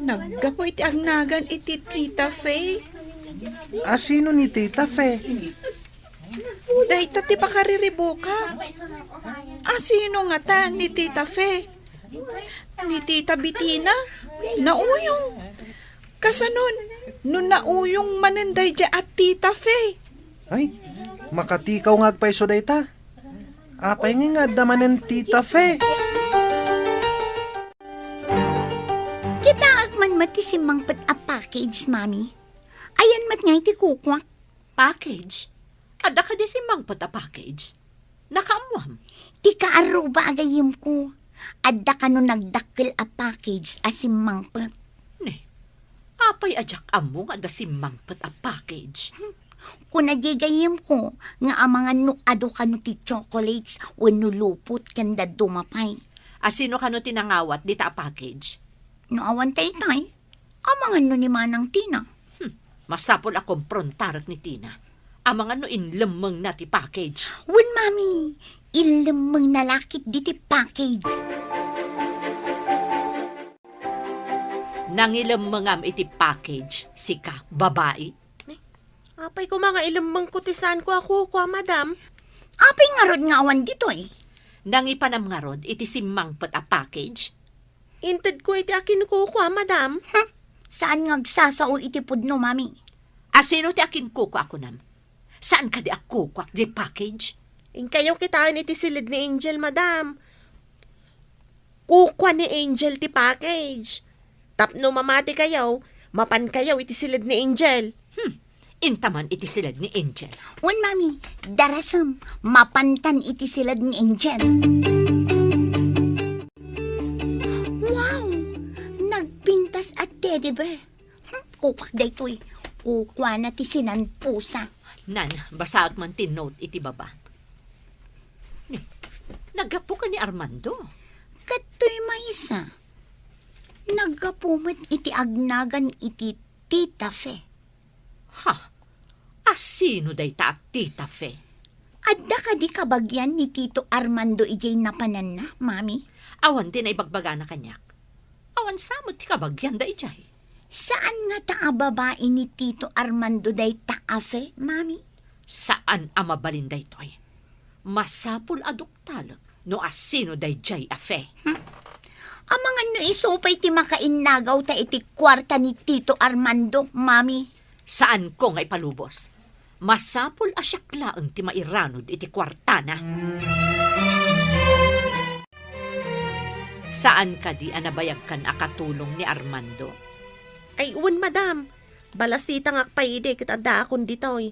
Naggapu iti agnagan iti Tita Fe. Asino ni Tita Fe? Dayta ti pakariribukak. Asino ngata ni Tita Fe? Ni Tita Betina? Nauyong. Kasanon, no nauyong manen daydiay a Tita Fe? Ay, makatikaw nga agpayso dayta. Apay nga nga adda manen Tita Fe? Kitaek man met ti simmangpet a package, Mami. Ayan met nga iti kukuak. Package? Adda kadi simmangpet a package? Nakaammoam? Ti kaarruba a gayyemko, adda kano nagdakkel a package a simmangpet. Ne, apay a diak ammo nga adda simmangpet a package? Kuna diay gayyemko nga amangan no adu kano ti chocolates wenno lupot ken dadduma pay. Asino kano ti nangawat dita a package? No awan taytay, amangan no ni Manang Tina. Hmm, masapul a komprontarek ni Tina. Amangan no inlemmengna ti package. Wen, Mami, inlemmengna la ketdi ti package. Nangilemmengam iti package, sika, babai? Apay koma nga ilemmengko ti saanko a kukua, madam? Apay ngarud nga awan ditoy? Nangipanam ngarud iti simmangpet a package? Intedko iti akinkukua, madam. Hmm, saan nga agsasao iti pudno, Mami. Asino ti akinkukua a kunam? Saan kadi a kukuak diay package? Inkayo kitaen iti siled ni Angel, madam. Kukua ni Angel ti package. Tapno mamatikayo, mapankayo iti siled ni Angel. Hmm, intaman iti siled ni Angel. Wen, Mami, darasem, mapantan iti siled ni Angel. Wow! Nagpintas a teddy bear. Hmm, kukuak daytoy. Kukuana ti sinanpusa. Nan, basaek man ti note iti baba. Ni, naggapu ka ni Armando? Kadtoy maysa. Naggapu met iti agnagan iti Tita Fe. Ha? Asino dayta a Tita Fe? Adda kadi kabagian ni Tito Armando idiay napananna, Mami? Awan ti naibagbagana kaniak. Awan sa met ti kabagian daydiay. Saan ngata a babai ni Tito Armando dayta a Fe, Mami? Saan a mabalin daytoy. Masapul a duktalek no asino daydiay a Fe. Hmm? Amangan no isu pay ti makainnagaw ta iti kuarta ni Tito Armando, Mami. Saanko nga ipalubos. Masapul a siak laeng ti mairanud iti kuartana. Saan kadi a nabayagkan a katulong ni Armando? Ay, wen, madam. Balasitangak pay idi ket addaakon ditoy.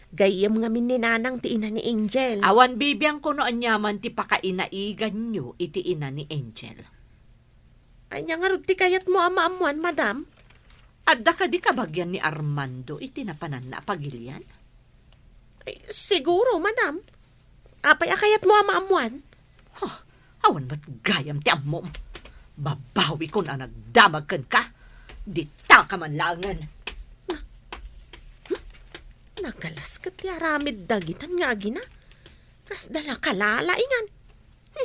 Gayyem ngamin ni Nanang ti ina ni Angel. Awan bibiangko no aniaman ti pakainaiganyo iti ina ni Angel. Ania ngarud ti kayatmo a maammuan, madam? Adda kadi kabagian ni Armando iti napananna a pagilian? Ay, siguro, madam. Apay a kayatmo a maammuan? Huh, awan met gayam ti ammom. Babawikon a nagdamag kenka. Ditaka man laengen. Na-, hmm? Nagalas ket ti aramid dagitan nga agina. Kasda la kalalaingan.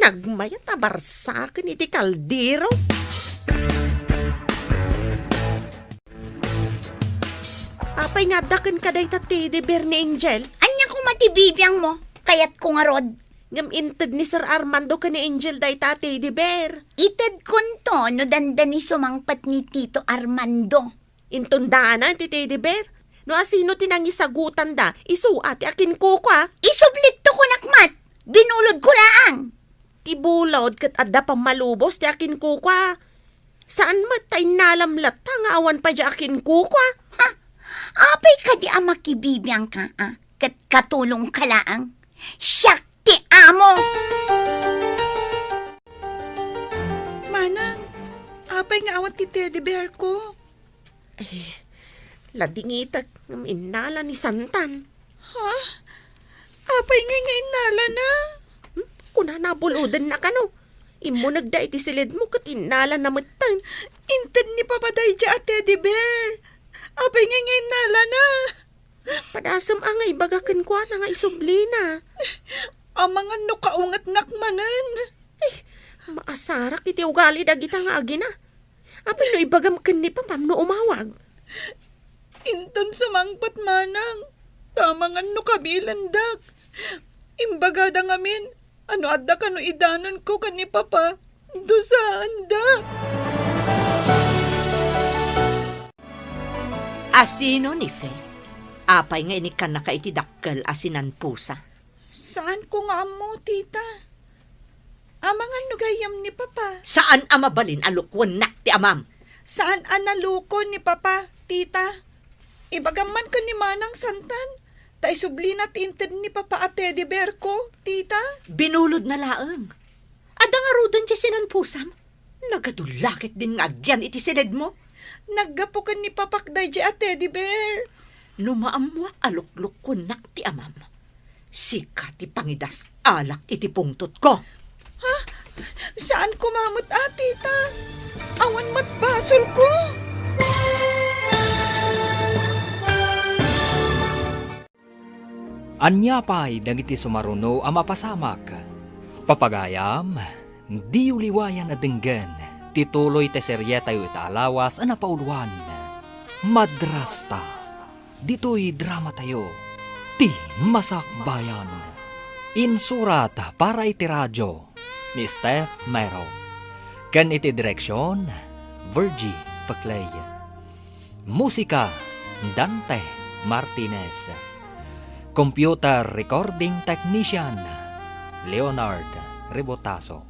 Nagmayat a barsaken iti kaldero. Apay nga adda kenka dayta ti teddy bear ni Angel? Ania koma ti bibiangmo? Kayatko ngarud. Ngem inted ni Sir Armando ken ni Angel dayta a teddy bear. Itedkonto no dandani sumangpet ni Tito Armando. Inton daanan ti teddy bear. No asino ti nangisagutanda, isu a ti akinkukua. Isublitto kunak met, binulodko laeng. Ti bulod ket adda pammalubos ti akinkukua. Saan met ta innalam latta nga awan pay diay akinkukua. Ha? Apay kadi a makibibiangka, a? Ket katulongka laeng? Siak ti amo! Manang, apay nga awan ti teddy bear ko? Ay, ladingitek ngem innala ni Santan. Ha? Apay ngay nga innalana? Hmm? Kunana a bulodenna kano. Immunegda iti siledmo ket innalana metten. Inted ni Papa daydiay a teddy bear. Apay ngay nga innalana? Padasem a nga ibaga kenkuana nga isublina. Amangan no kaungetnak manen. Eh, maasarak iti ugali dagita nga agina. Apay no ibagam ken ni Papam no umawag? Inton sumangpet manang, ta amangan no kabilendak. Imbagada ngamin, a no adda kano idanonko ken ni Papa, dusaenda. Asino ni Fe? Apay nga inikkannaka iti dakkel a sinanpusa? Saanko nga ammo, tita. Amangan no gayyem ni Papa. Saan a mabalin a lukuennak ti amam? Saan a nalukon ni Papa, tita. Ibagam man ken ni Manang Santan, ta isublina ti inted ni Papa a teddy bear ko, tita. Binulodna laeng. Adda ngaruden ti sinanpusam? Nagadulla ketdin nga agyan iti siledmo. Naggapu ken ni Papak daydiay a teddy bear. No maammoak a luklukkuennak ti amam, sika ti pangidas-alak iti pungtotko. Ha? Saan koma met a, tita? Awan met basolko. Ania pay dagiti sumaruno a mapasamak? Papagayam, diyo liwayan a denggen ti tuloy ti serietayo ita a lawas a napauluan, Madrasta. Ditoy dramatayo, Ti Masakbayan. Insurat para iti radio ni Steph Mero. Ken iti direksion, Virgie Peclay. Musika, Dante Martinez. Computer Recording Technician, Leonard Rebotazo.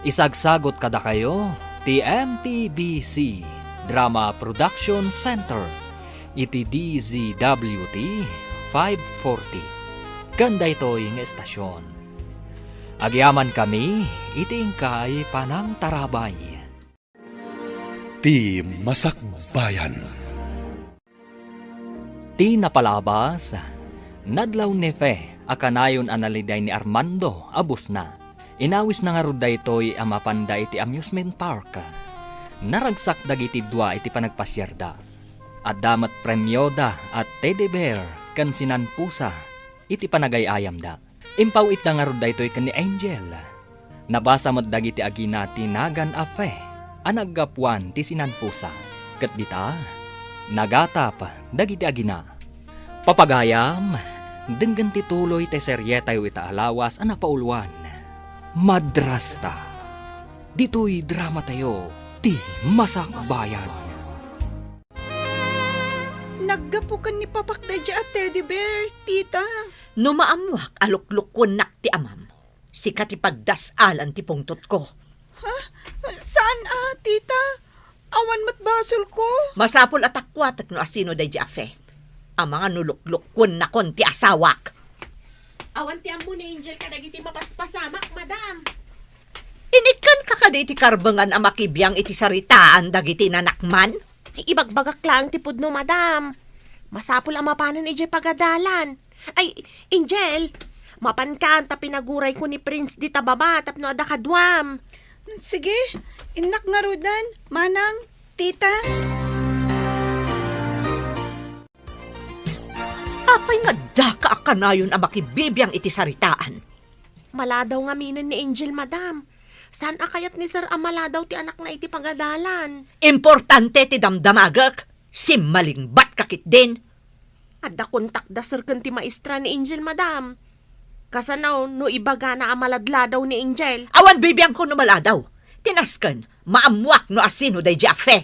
Isagsagut kadakayo ti M P B C Drama Production Center iti D Z W T five forty. Ken daytoy nga estasion, agyamankami iti inkay panangtarabay. Ti Masakbayan. Ti napalabas, nadlaw ni Fe a kanayon a naliday ni Armando a busna. Inawisna ngarud daytoy a mapanda iti amusement park. Naragsak dagiti dua iti panagpasiarda. Adda met premioda a teddy bear ken sinanpusa iti panagay-ayamda. Impaw-itda ngarud daytoy ken ni Angel. Nabasa met dagiti agina ti nagan a Fe a naggapuan ti sinanpusa. Ket dita, nagatap dagiti agina. Papagayam, denggen ti tuloy ti serietayo ita a lawas a napauluan, Madrasta. Ditoy dramatayo, Ti Masakbayan. Naggapu ken ni Papak daydiay a teddy bear, tita. No maammoak a luklukkuennak ti amam, sika ti pagdas-alan ti pungtotko. Ha? Saan a, tita? Awan met basolko. Masapul a takuatek no asino daydiay a Fe. Amangan no luklukkuennakon ti asawak. Awan ti ammo ni Angel kadagiti mapaspasamak, madam. Inikkanka kadi iti karbengan a makibiang iti saritaan dagiti nanakman? Ay, ibagbagak laeng ti pudno, madam. Masapul a mapanen idiay pagadalan. Ay, Angel, mapankan ta pinagurayko ni Prince dita baba tapno adda kaduam. Sige, innak ngaruden, manang, tita. Apay nga addaka a kanayon a makibibiang iti saritaan? Maladaw ngaminen ni Angel, madam. Saan a kayat ni Sir a maladaw ti anakna iti pagadalan? Importante ti damdamagek. Simmalingbatka ketdin. Adda kontakda, sir, ken ti maestra ni Angel, madam. Kasano no ibagana a maladladaw ni Angel? Awan bibiangko no maladaw. Ti nasken, maammoak no asino daydiay a Fe.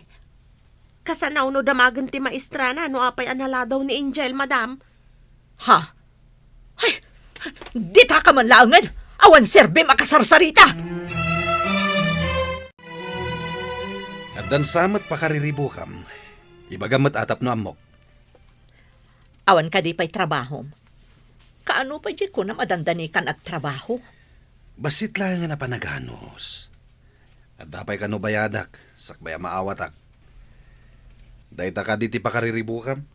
Kasano no damagen ti maestrana no apay a naladaw ni Angel, madam? Ha? Ay, dita ka man laengen! Awan serbim a kasarsarita! Addan sa met pakariribukam. Ibagam met a tapno ammok. Awan kadi pay trabahom? Kaano pay diay kunam a dandanikan agtrabaho? Bassit laengen a panaganus. Adda pay kano bayadak, sakbay a maawatak. Dayta kadi ti pakariribukam?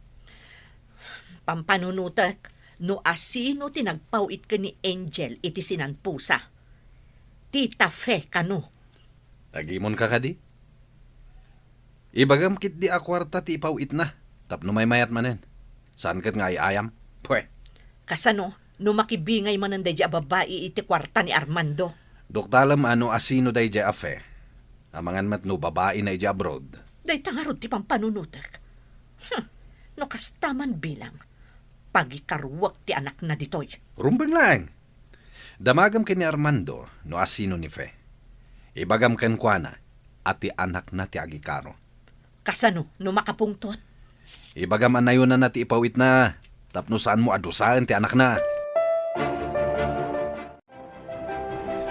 Pampanunotek, no asino ti nagpaw-it ken ni Angel iti sinanpusa. Tita Fe kano. Agimonka kadi? Ibagam ketdi a kuarta ti ipaw-itna, tapno maymayat manen. Saan ket nga ay-ayam? Pwe. Kasano no makibingay manen daydiay a babai iti kuarta ni Armando? Duktalem a no asino daydiay a Fe. Amangan met no babaina idiay abroad. Dayta ngarud ti pampanunotek. Hmm. No kasta man bilang, pagikaruek ti anakna ditoy. Rumbeng laeng. Damagem ken ni Armando no asino ni Fe. Ibagam kenkuana a ti anakna ti agikaro. Kasano no makapungtot? Ibagam a nayonanna ti ipaw-itna tapno saanmo a dusaen ti anakna.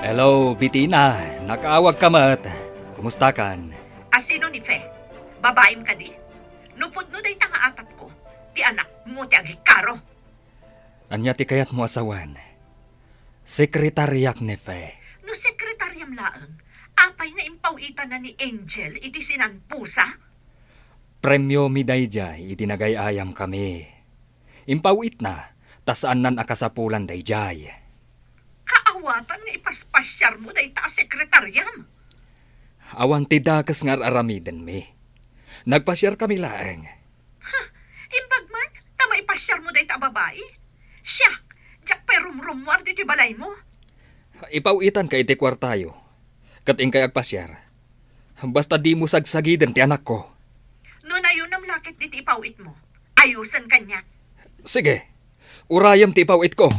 Hello, Bitina. Nakaawagka met. Kumustakan? Asino ni Fe? Babaim kadi? No pudno dayta nga atapko, ti anakmo ti agikaro. Ania ti kayatmo a sawen? Sekretariak ni Fe. No sekretariam laeng, apay nga impaw-itanna ni Angel iti sinanpusa? Premiomi daydiay idi nagay-ayamkami. Impaw-itna, ta saannan a kasapulan daydiay. Kaawatan nga ipaspasiarmo dayta a sekretariam. Awan ti dakes nga ar-aramidenmi. Nagpasiarkami laeng. Ha, imbag man, ta maipasiarmo dayta a babai? Siak, diak pay rumrummuar ditoy balaymo. Ipaw-itanka iti kuartayo, ket inkay agpasiar. Basta dimo sagsagiden ti anakko. No nayonam la ketdi ti ipaw-itmo, ayosen kaniak. Sige, urayem ti ipaw-itko.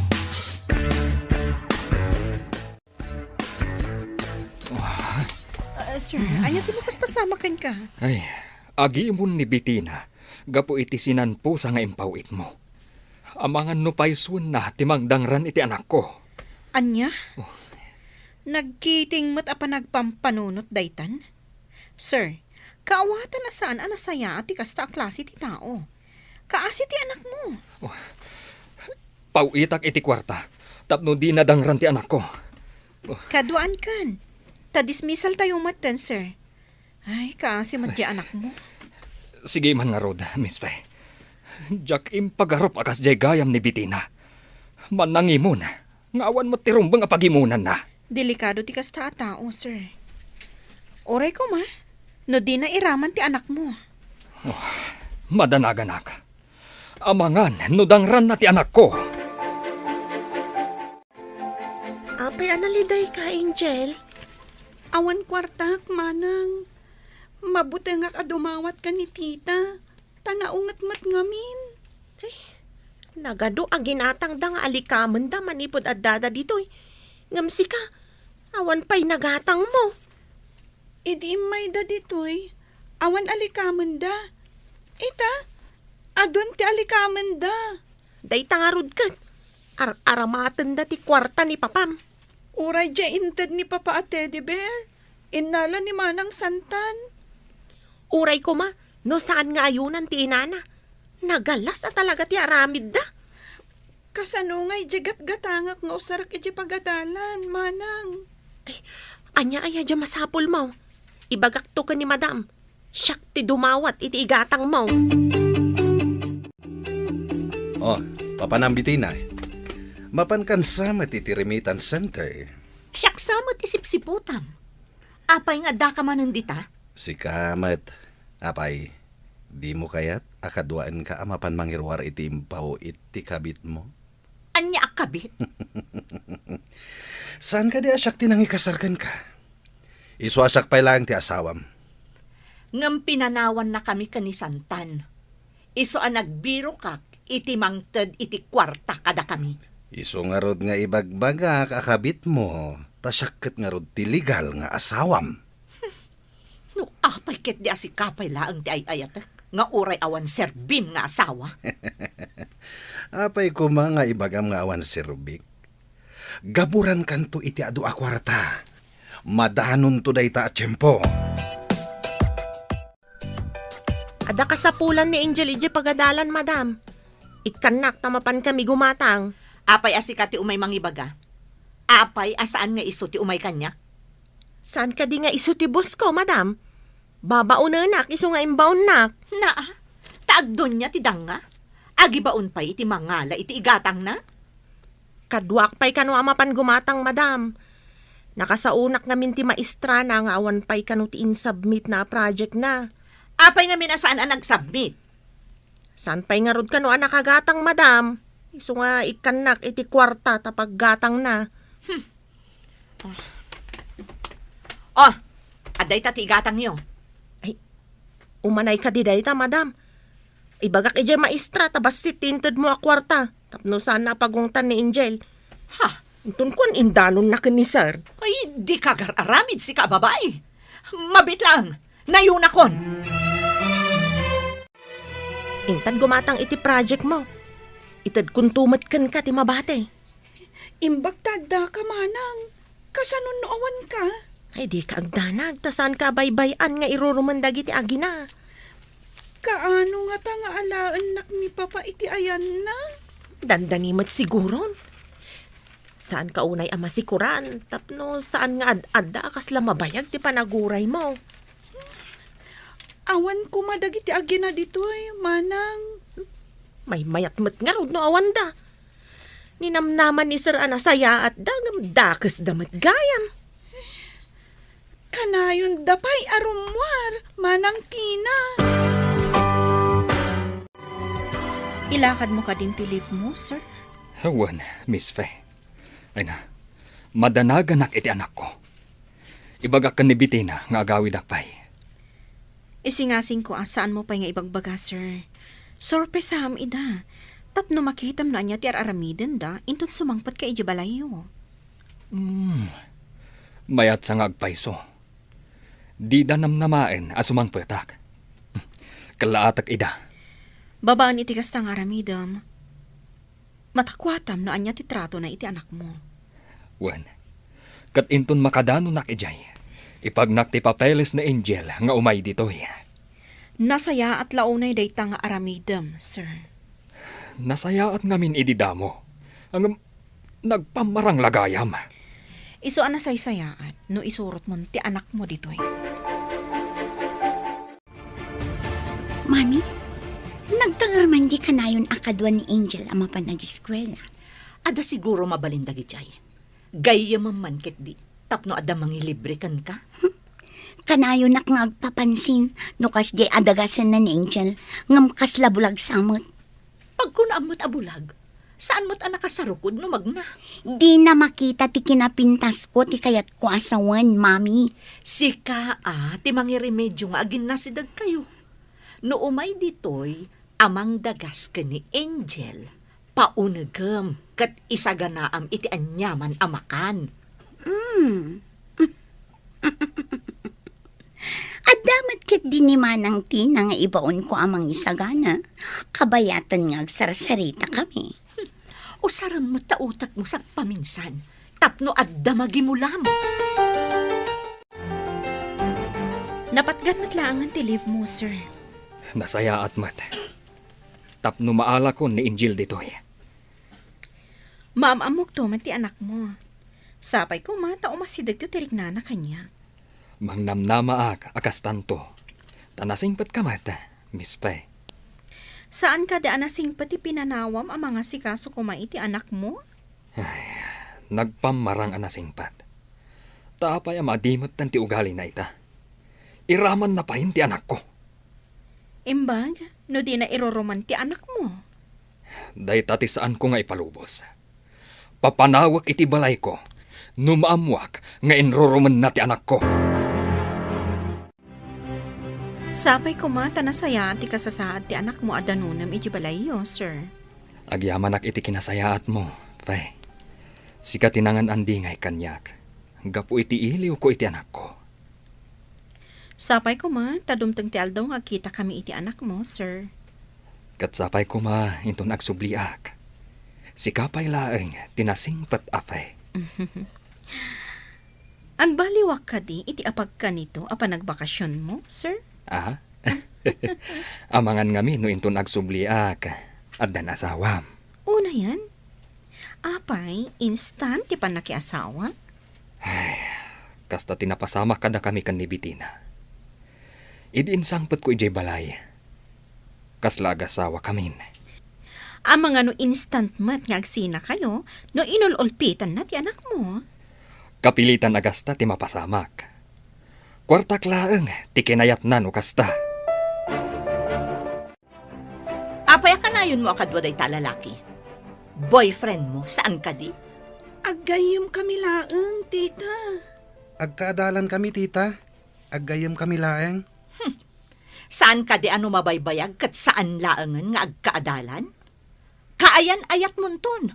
Ah, sir, ania ti mapaspasamak kenka? Ay, agimon ni Bitina gapu iti sinanpusa nga impaw-itmo. Amangan no paysuenna ti mangdangran iti anakko. Ania? Oh. Nagkiting met a panagpampanunot daytan? Sir, kaawatan a saan a nasayaat ti kasta a klase ti tao. Kaasi ti anakmo. Oh. Paw-itak iti kuarta tapno dina dangran ti anakko. Oh. Kaduaankan. Ta dismissaltayo metten, sir. Ay, kaasi met diay anakmo. Sige man ngarud, Miss Fe. Diak impagarup a kas diay gayam ni Bitina. Mannangimon nga awan met ti rumbeng a pagimonanna. Delikado ti kasta a tao, sir. Uray koma, no dina iraman ti anakmo. Oh, madanaganak. Amangan no dangranna ti anakko. Apay a nalidayka, Angel? Awan kuartak, manang. Mabutengak a dumawat ken ni tita, ta naunget met ngamin. Eh, nagadu a ginatangda nga alikamenda manipud addada ditoy. Ngem sika, awan pay nagatangmo. Idi immayda ditoy, awan alikamenda. Ita, adun ti alikamenda. Dayta ngarud ket, ar-aramatenda ti kuarta ni papam. Uray diay inted ni papa a teddy bear, innala ni Manang Santan. Uray koma, no saan nga ayonan ti inana. Nagalas a talaga ti aramidda. Kasano ngay diay gatgatangak nga usarek idiay pagadalan, manang? Ay, ania aya diay masapulmo? Ibagakto ken ni madam. Siak ti dumawat iti igatangmo. Oh, papanam Bitina. Mapankan sa met iti remittance center. Siak sa met ti sipsiputam. Apay nga addaka manen dita? Sika met, apay, dimo kayat a kaduaenka a mapan mangiruar iti impaw-it ti kabitmo? Ania a kabit? Saan kadi a siak ti nangikasar kenka? Isu a siak pay laeng ti asawam. Ngem pinanawannakami ken ni Santan. Isu a nagbirokak iti mangted iti kuarta kadakami. Isu ngarud nga ibagbagak a kabitmo, ta siak ket ngarud ti legal nga asawam. No apay ketdi a sika pay laeng ti ay-ayatek, nga uray awan serbim nga asawa? Apay koma nga ibagam nga awan serbik? Gaburankanto iti adu a kuarta. Madanonto dayta a tiempo. Adda kasapulan ni Angel idiay pagadalan, madam. Ikkannak ta mapankami gumatang. Apay a sika ti umay mangibaga? Apay a saan nga isu ti umay kaniak? Saan kadi nga isu ti boss ko, madam? Babaonenak isu nga imbaonnak. Naa, ta agdonia ti danga. Agibaon pay iti mangala iti igatangna? Kaduak pay kano a mapan gumatang, madam. Nakasaonak ngamin ti maestrana nga awan pay kano ti insubmit na a project na. Apay ngamin a saan a nagsubmit? Saan pay ngarud kano a nakagatang, madam? Isu nga ikkannak iti kuarta ta paggatangna. Hmm. Oh, adda ita ti igatangyo. Ay, umanay kadi dayta, madam. Ibagak idiay maestra ta bassit ti intedmo a kuarta tapno saanna a pagungtan ni Angel. Ha? Inton kuan, indanonna ken ni Sir. Ay, dika agar-aramid, sika a babai. Mabiit laeng, nayonakon. Intad gumatang iti project mo. Itedkonto met kenka ti mabati. Imbag ta addaka, manang. Kasano no awanka? Ay, dika agdanag, ta saanka a baybay-an nga irurumen dagiti agina. Kaano ngata nga alaennak ni Papa iti ayanna? Dandani met siguron. Saanka unay a masikuran, tapno saan nga ad-adda a kasla mabayag ti panaguraymo. Awan koma dagiti agina ditoy, manang. Maymayat met ngarud no awanda. Ninamnaman ni Sir a nasayaatda ngem dakesda met gayam. Kanayonda pay a rummuar, Manang Tina. Ilakadmo kadin ti leave mo, sir? Wen, Miss Fe. Ay na, madanaganak iti anakko. Ibagak ken ni Bettina nga agawidak pay. Isingasingko a saanmo pay nga ibagbaga, sir. Sorpresam ida. Tapno makitam no ania ti ar-aramidenda, inton sumangpetka idiay balayyo. Hmm. Mayat sa nga agpayso. Dida namnamaen a sumangpetak. Kellaatek ida. Babaen iti kasta nga aramidem, matakuatam no ania ti tratona iti anakmo. Wen, ket inton makadanonak idiay, ipagnak ti papeles ni Angel nga umay ditoy. Nasayaat la unay dayta nga aramidem, sir? Nasayaat ngamin idi damo. Ngem nagpammarang la gayam. Isu a nasaysayaat no isurotmon ti anakmo ditoy. Mami, nagtanger man di kanayon a kadua ni Angel a mapan ageskuela? Adda siguro mabalin dagidiay. Gayyemem man ketdi tapno adda mangilibre kenka. Kanayonak nga agpapansin no kasdi a dagasenna ni Angel, ngem kasla bulag sa met. Pagkunaam met a bulag, saan met a nakasarukod no magna. Dina makita ti kinapintasko ti kayatko a sawen, Mami. Sika a ti mangiremedio nga aginnasidegkayo. No umay ditoy a mangdagas ken ni Angel, paunegem ket isaganaam iti aniaman a makan. Mm. Adda met ketdi ni Manang Tina nga ibaonko a mangisagana. Kabayaten nga agsarsaritakami. Usarem met ta utekmo sagpaminsan tapno adda magimulam. Napatgan met laengen ti leave mo, sir. Nasayaat met. Tapno maalakon ni Angel ditoy. Maam-ammokto met ti anakmo. Sapay koma ta umasidegto ti riknana kaniak. Mangnamnamaak a kastanto. Ta nasingpetka met, Miss Fe. Saan kadi a nasingpet ti pinanawam a mangasikaso koma iti anakmo? Ay, nagpammarang a nasingpet. Ta apay a madimetten ti ugalina ita? Iramanna payen ti anakko. Imbag no dina iruruman ti anakmo? Dayta ti saanko nga ipalubos. Papanawek iti balayko no maammuak nga inrurumenna ti anakko. Sapay koma ta nasayaat ti kasasaad ti anakmo a danonem iti balayyo, sir. Agyamanak iti kinasayaatmo, Fe, sika ti nangan-andingay kaniak gapu iti iliwko iti anakko. Sapay koma ta dumteng ti aldaw nga agkitakami iti anakmo, sir. Ket sapay koma inton agsubliak. Sika pay laeng ti nasingpet a Fe. Agbaliwak kadi iti apagkanito a panagbakasionmo, sir? Ah? Amangan ngamin no inton agsubliak, addan asawam. Unayen? Apay, instant ti pannakiasawa? Ay, kasta ti napasamak kadakami ken ni Betina. Idi insangpetko idiay balay, kasla agasawakamin. Amangan no instant met nga agsinakayo no inul-ulpitanna ti anakmo? Kapilitan a gasta ti mapasamak. Kuartak laeng ti kinayatna no kasta. Apay a kanayonmo a kadua dayta a lalaki? Boyfriendmo, saan kadi? Aggayyemkami laeng, tita. Agkaadalankami, tita. Aggayyemkami laeng. Hmm. Saan kadi a no mabaybayag ket saan laengen nga agkaadalan? Kaayan-ayatmonton.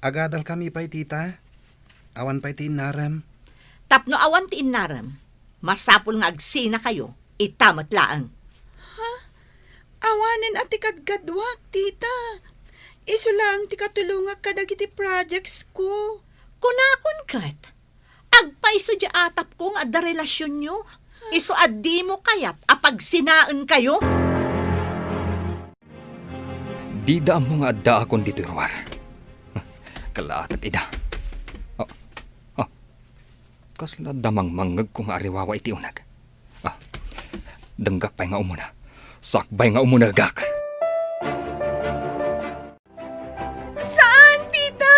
Agadalkami pay, tita. Awan pay ti innarem. Tapno awan ti innarem, masapul nga agsinakayo, ita met laeng. Ha? Awanen a ti kadkaduak, tita. Isu laeng ti katulongak kadagiti projectsko. Kunakon ket, agpayso diay atapko nga adda relasionyo. Isu a dimo kayat a pagsinaenkayo. Dida ammo nga addaakon ditoy ruar. Kalaatek ida. Ah, ah. Kasla adda mangmangngegko nga ariwawa iti uneg. Ah, denggak pay nga umuna. Sakbay nga umunegak. Saan, tita?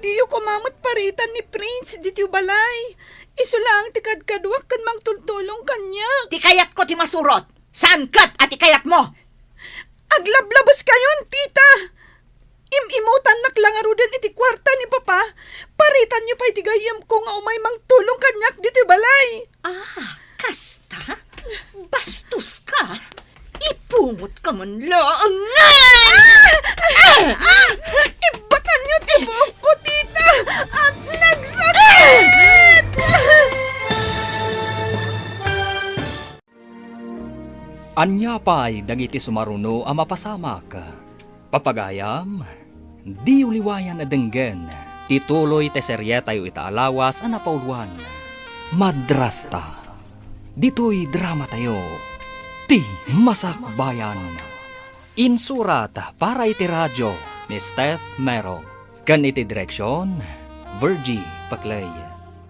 Diyo koma met paritan ni Prince ditoy balay. Isu laeng ti kadkaduak ken mangtultulong kaniak. Ti kayatko ti masurot. Saan ket a ti kayatmo? Aglablabeskayon, tita! Im-imutannak la ngaruden iti kuarta ni Papa. Paritanyo pay ti gayyemko nga umay mangtulong kaniak ditoy balay. Ah, kasta? Bastoska! Ipungotka man laeng! Ah! Ah! Ah! Ibbatanyo ti buokko, tita! At nagsakit! Ania pay dagiti sumaruno a mapasamak? Papagayam, diyo liwayan a denggen ti tuloy ti serietayo ita a lawas a napauluan, Madrasta. Ditoy dramatayo, Ti Masakbayan. Insurat para iti radio ni Steph Mero. Ken iti direksion, Virgie Paclay.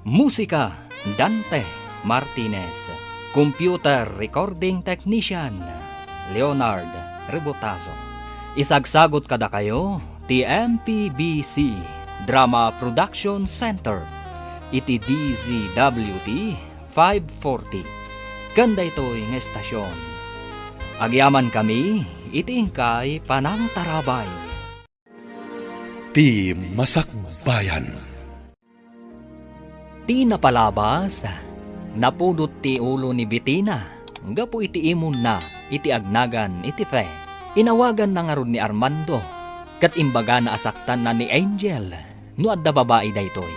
Musika, Dante Martinez. Computer recording technician, Leonard Rebotazo. Isagsagot kadakayo ti M P B C Drama Production Center iti D Z W T five forty. Ken daytoy nga estasion, agyamankami iti inkay panangtarabay. Ti Masakbayan. Ti napalabas, napudot ti ulo ni Betina gapu iti imonna iti agnagan iti Fe. Inawaganna ngarud ni Armando, ket imbagana a saktanna ni Angel no adda babai daytoy.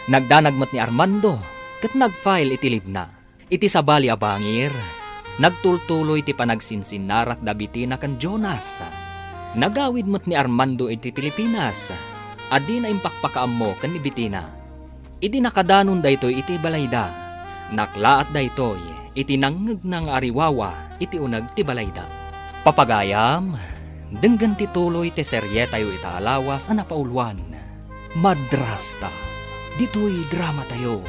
Nagdanag met ni Armando, ket nag-file iti leave-na. Iti sabali a bangir, nagtultuloy ti panagsinsinnarak da Betina ken Jonas. Nagawid met ni Armando iti Pilipinas, a dina impakpakaammo ken ni Betina. Idi nakadanon daytoy iti balayda, naklaat daytoy iti nangngegna nga ariwawa iti uneg ti balayda. Papagayam, denggen ti tuloy ti serietayo ita a lawas a napauluan, Madrasta. Ditoy dramatayo,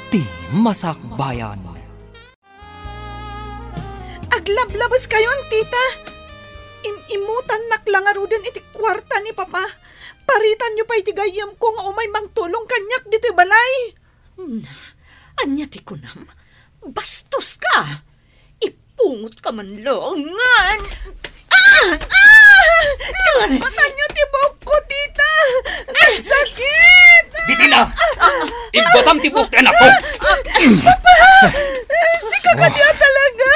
Ti Masakbayan. Aglablabeskayon, tita! Im-imutannak la ngaruden iti kuarta ni Papa. Paritanyo pay ti gayyemko nga umay mangtulong kaniak ditoy balay. Na, ania ti kunam? Bastoska! Ipungotka man laengen! Ah! Ah! Ibbatanyo ti buokko, tita! Nagsakit! Betina! Ibbatam ti buok ti anakko! Papa! Sika kadi a talaga!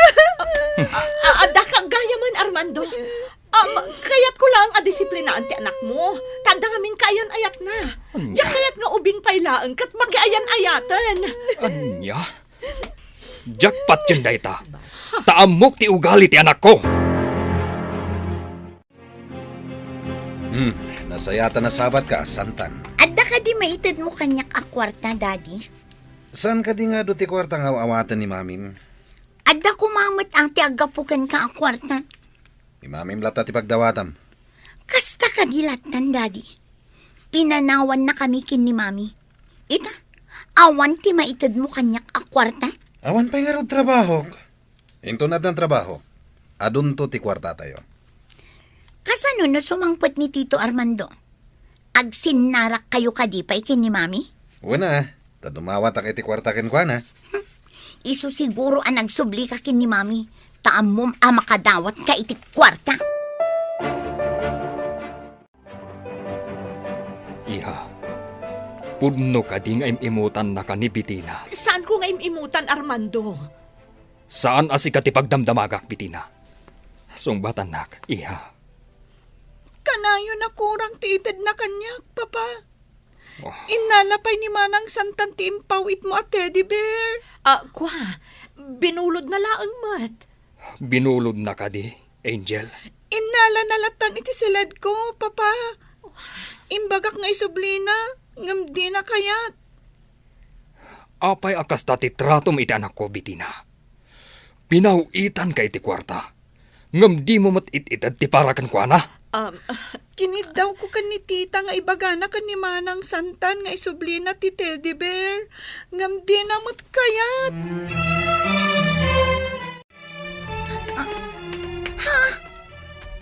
A-, adda ka gayamen, Armando. Um, kayatko laeng a disiplinaan ti anakmo. Ta adda ngamin Ania? Jackpot ken dayta. Ta ammok ti ugali ti anakko. Hmm, nasayaat a nasabat ka, Santan. Adda kadi maitedmo kaniak a kuarta, Daddy? Saan kadi nga adu ti kuarta nga aw-awaten ni Mamim? Adda koma met ti aggapu kenka a kuarta. Ni Mamim latta ti pagdawatam. Kasta kadi lattan, Daddy? Pinanawannakami ken ni Mami. Ita, awan ti maitedmo kaniak a kuarta? Awan pay ngarud trabahok. Inton addan trabaho, adunto ti kuartatayo. Kasano no sumangpet ni Tito Armando? Agsinnarakkayo kadi pay ken ni Mami? Wen a, ta dumawatak iti kuarta kenkuana. Isu siguro a nagsublika ken ni Mami, ta ammom a makadawatka iti kuarta. Iha, pudno kadi nga im-imutannaka ni Betina? Saanko nga im-imutan, Armando. Saan a sika ti pagdamdamagak, Betina. Sungbatannak, iha. Kanayon a kurang ti itedna kaniak, Papa. Oh. Innala pay ni Manang Santan ti impawitmo a teddy bear. Ah, kua, binulodna laeng met. Binulodna kadi, Angel? Innalana lattan iti siledko, Papa. Imbagak nga isublina, ngem dina kayat. Apay a kasta ti tratom iti anakko, Betina? Pinaw-itanka iti kuarta, ngem dimo met it-ited ti para kenkuana? Um, kiniddawko ken ni Tita nga ibagana ken ni Manang Santan nga isublina ti teddy bear, ngem dina met kayat. Ah, ha?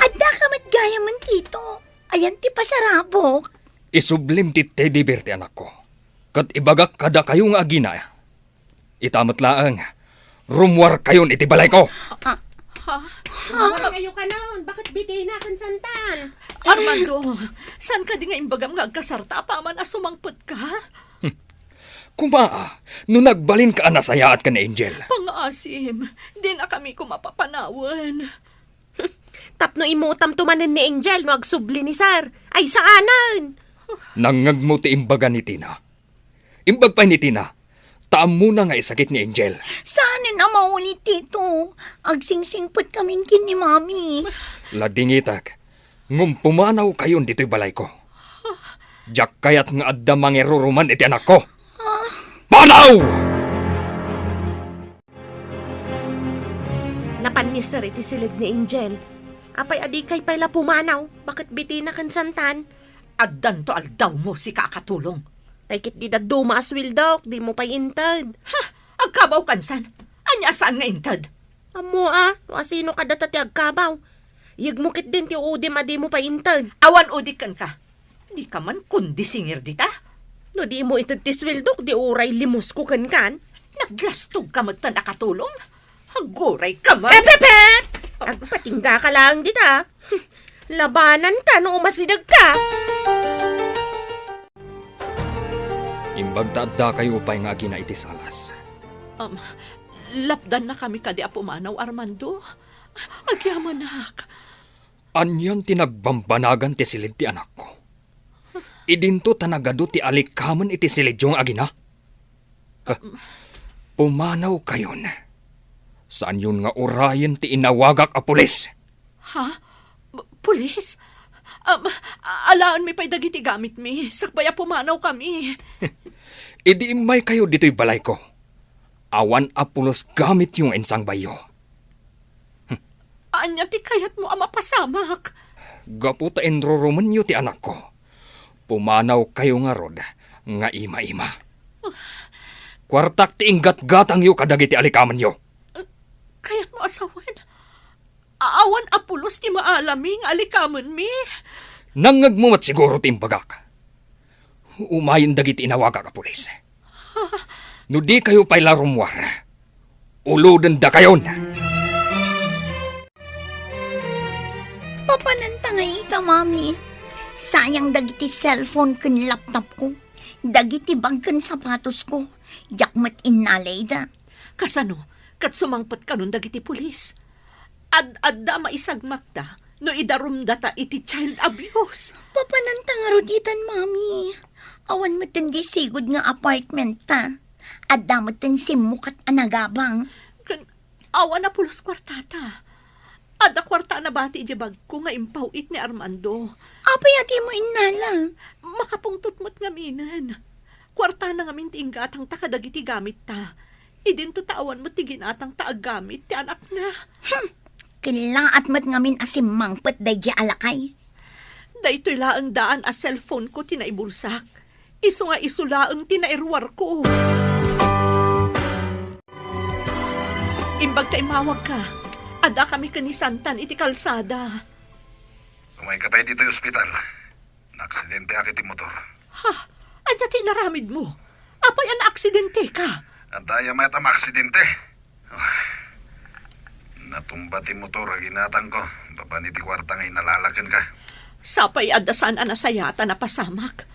Addaka met gayamen, Tito? Ayan ti pasarabok? Isublim ti teddy bear ti anakko. Ket ibagak kadakayo nga agina. Ita met laeng, rummuarkayon iti balayko. Ah. Ha? Rummuarkayo kanon? Baket Betina ken Santan? Armando, saan kadi nga imbagam nga agkasarta apaman a sumangpetka? Hmm. Koma, no nagbalinka a nasayaat ken ni Angel. Pangaasim, dinakami koma papanawen. Tapno imutamto manen ni Angel no agsubli ni Sir. Ay, saanen! Nangngegmo ti imbaga ni Tina. Imbag pay ni Tina, ta ammona nga isakit ni Angel. Saanen a maulit, Tito. Agsingsingpet kamin ken ni Mami. Ladingitek, ngem pumanawkayon ditoy balayko. Diak kayat nga adda mangiruruman iti anakko. Ah. Panaw! Napan ni Sir iti siled ni Angel. Apay a dikay pay la pumanaw? Baket Betina ken Santan? Addanto aldawmo, sika a katulong. Tay ket di dadduma a sueldok, dimo pay inted. Ha? Agkabaw kansan? Ania a saan nga inted? Ammo a, no asino kadata ti agkabaw. Yegmo ketdin ti udim a dimo pay inted. Awan udik kenka. Dika man kondisingir dita. No dimo ited ti sueldok, di uray limusko kenkan. Naglastogka metten a katulong. Aggurayka man. Ep, ep, ep! Agpatinggaka laeng dita. Labananka no umasidegka. Imbag ta addakayo pay nga agina iti salas. Um, lapdannakami kadi a pumanaw, Armando? Agyamanak. Anian ti nagbambanagan ti siled ti anakko? Idinto ta nagadu ti alikamen iti siledyo nga agina? Huh? Pumanawkayon. Saanyon nga urayen ti inawagak a pulis. Ha? P-, pulis? Um, a-, alaenmi pay dagiti gamitmi, sakbay a pumanawkami. Idi immaykayo ditoy balayko, awan a pulos gamityo nga insangbayyo. Ania ti kayatmo a mapasamak? Gapu ta inrurumenyo ti anakko, pumanawkayo ngarud nga ima-ima. Kuartak ti inggatgatangyo kadagiti alikamenyo. Kayatmo a sawen? Awan a pulos ti maalami nga alikamenmi? Nangngegmo met siguro ti imbagak. Umayen dagiti inawagak a pulis. No dikayo pay la rummuar, ulodendakayon. Papananta nga ita, Mami. Sayang dagiti cellphone ken laptop ko. Dagiti bag ken sapatos ko. Diak met innalayda. Kasano? Ket sumangpet kanon dagiti pulis? Ad-adda a maisagmakta no idarumdata iti child abuse. Papananta ngarud itan, Mami. Awan metten di sigud nga apartment ta. Adda met ten simmukat a nagabang. Ken awan a pulos kuartata. Adda kuarta a nabati idiay bagko nga impaw-it ni Armando. Apay a dimo innala? Makapungtot met ngaminen. Kuartana ngamin ti inggatangta kadagiti gamitta. Idinto ta awan met ti ginatangta a gamit ti anakna. Hmm. Kellaat met ngamin a simmangpet daydiay a lakay. Daytoy laeng daan a cellphone-ko ti naibulsak. Isu nga isu laeng ti nairuarko. Imbag ta immawagka, addakami ken ni Santan iti kalsada. Umayka pay ditoy ospital. Naaksidente ak iti motor. Ha? Ania ti inaramidmo? Apay a naaksidenteka? Adda aya met a maaksidente. Ah, natumba ti motor a ginatangko babaen iti kuarta nga inalala kenka. Sapay adda saan a nasayaat a napasamak.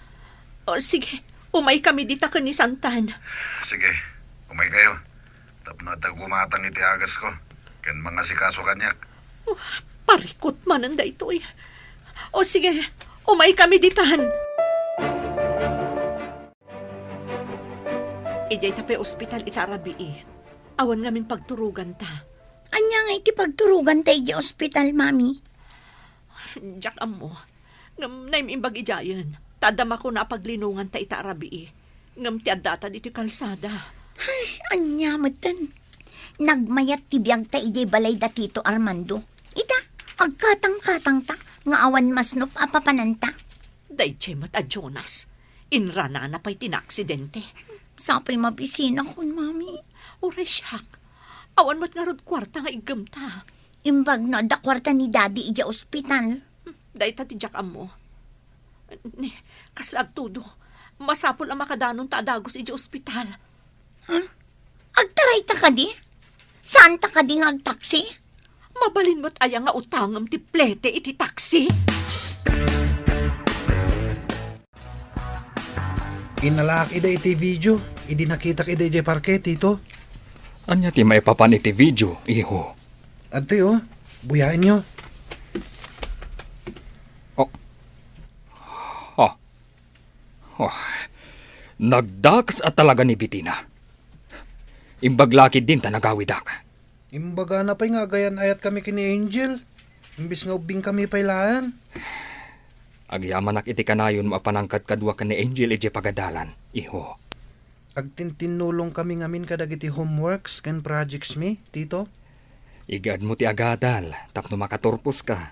O, sige, umaykami dita ken ni Santan. Sige, umaykayo. Tapno adda gumatang iti agasko ken mangasikaso kaniak. Oh, parikut manen daytoy. O sige, umaykami ditan. Idiay ta pay ospital ita a rabii. Awan ngamin pagturoganta. Ania ngay ti pagturoganta idiay ospital, Mami? Diak ammo. Ngem naim-imbag idiayen, ta adda makuna a paglinonganta ita a rabii. Ngem ti addata ditoy kalsada. Ay, ania metten? Nagmayat ti biagta idiay balay da Tito Armando. Ita, agkatangkatangta nga awan masnop a papananta. Daydiay met a Jonas, inranana pay ti naaksidente. Sapay mabisinakon, Mami. Uray siak, awan met ngarud kuarta nga iggemta. Imbag no adda kuarta ni Daddy idiay ospital. Dayta ti diak ammo. Ni, kasla agtudo, masapul a makadanonta a dagus idiay ospital. Ha? Agtarayta kadi? Saanta kadi nga agtaksi? Mabalin met aya nga utangem ti plete iti taksi? Inalaak ida iti video, idi nakitak ida idiay parke, Tito. Ania ti maipapan iti video, iho? Adtoy, oh. Buyaenyo. Oh. Oh. Oh. Nagdakes a talaga ni Bitina. Imbag la ketdin ta nagawidak. Imbagana pay nga agayan-ayatkami ken ni Angel, imbes nga ubbingkami pay laeng. Agyamanak iti kanayonmo a panangkadkadua ken ni Angel idiay pagadalan, iho. Agtintinnulongkami ngamin kadagiti homeworks ken projects mi, Tito. Igaedmo ti agadal tapno makaturposka.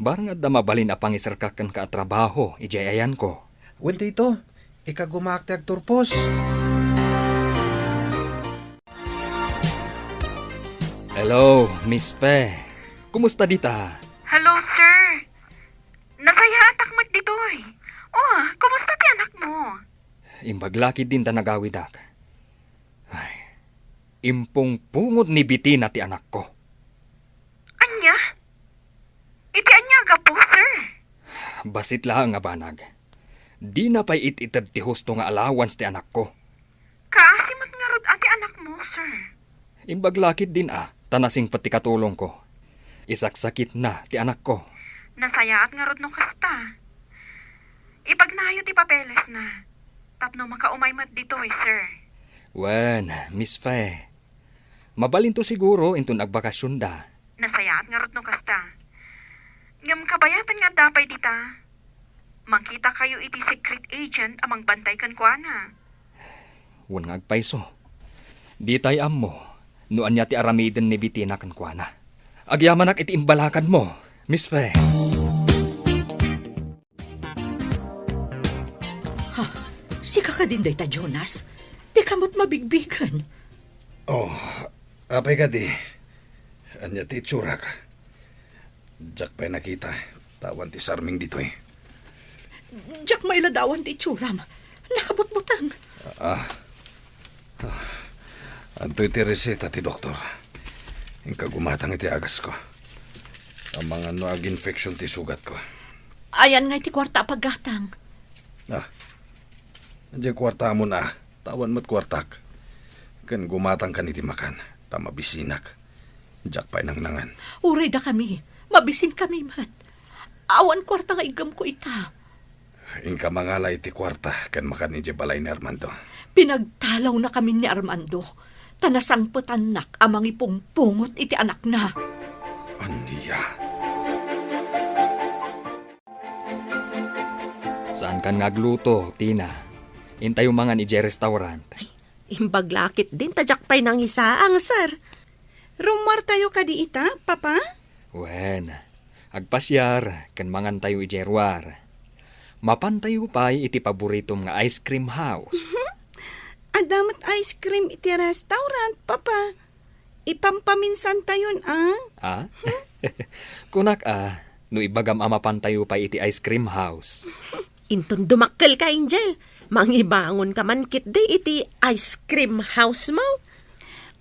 Barang adda mabalin a pangiserka kenka a trabaho idiay ayanko. Wen, Tito, ikagumaak ti agturpos. Hello, Miss Fe. Kumusta dita? Hello, sir. Nasayaatak met ditoy. Oh, kumusta ti anakmo? Imbag la ketdin ta nagawidak. Ay, impungpungot ni Bitina ti anakko. Ania? Iti ania a gapu, sir? Bassit laeng a banag. Dina pay it-ited ti husto nga allowance ti anakko. Kaasi met ngarud a ti anakmo, sir. Imbag la ketdin a, ta nasingpet ti katulongko. Isaksakitna ti anakko. Nasayaat ngarud no kasta. Ipagnayo ti papelesna tapno makaumay met ditoy, sir. Wen, Miss Fe. Mabalinto siguro inton agbakasionda. Nasayaat ngarud no kasta. Ngem kabayatan nga adda pay dita. Mangkitakayo iti secret agent a mangbantay kenkuana. Wen nga agpayso. Ditay ammo no ania ti aramiden ni Bitina kenkuana. Agyamanak iti imbalakadmo, Miss Fe. Ha? Sika kadin dayta, Jonas? Dika met mabigbigen. Oh, apay kadi? Ania ti itsurak? Diak pay nakita, ta awan ti sarming ditoy. Diak mailadawan ti itsuram. Nakabutbuteng. Ah. Ah. Adtoy ti reseta ti doktor. Inka gumatang iti agasko. Amangan no ag-infection ti sugatko. Ayan nga iti kuarta a paggatang. Ah. Diay kuartamon a, ta awan met kuartak. Ken gumatangkan iti makan, ta mabisinak. Diak pay nangnangan. Uray dakami, mabisinkami met. Awan kuarta nga iggemko ita. Inka mangala iti kuarta ken makan idiay balay ni Armando. Pinagtalawnakamin ni Armando, ta nasangpetannak a mangipungpungot iti anakna. Ania? Saankan nga agluto, Tina. Intayo mangan idiay restaurant. Ay, imbag la ketdin ta diak pay nangisaang, sir. Rummuartayo kadi ita, Papa? Wen, agpasiar ken mangantayo idiay ruar. Mapantayo pay iti paboritom nga ice cream house. Adda met ice cream iti restaurant, Papa. Ipampaminsantayon, a? Ah? Kunak a, no ibagam a mapantayo pay iti ice cream house. Inton dumakkelka, Angel, mangibangonka man ketdi iti ice cream house mo.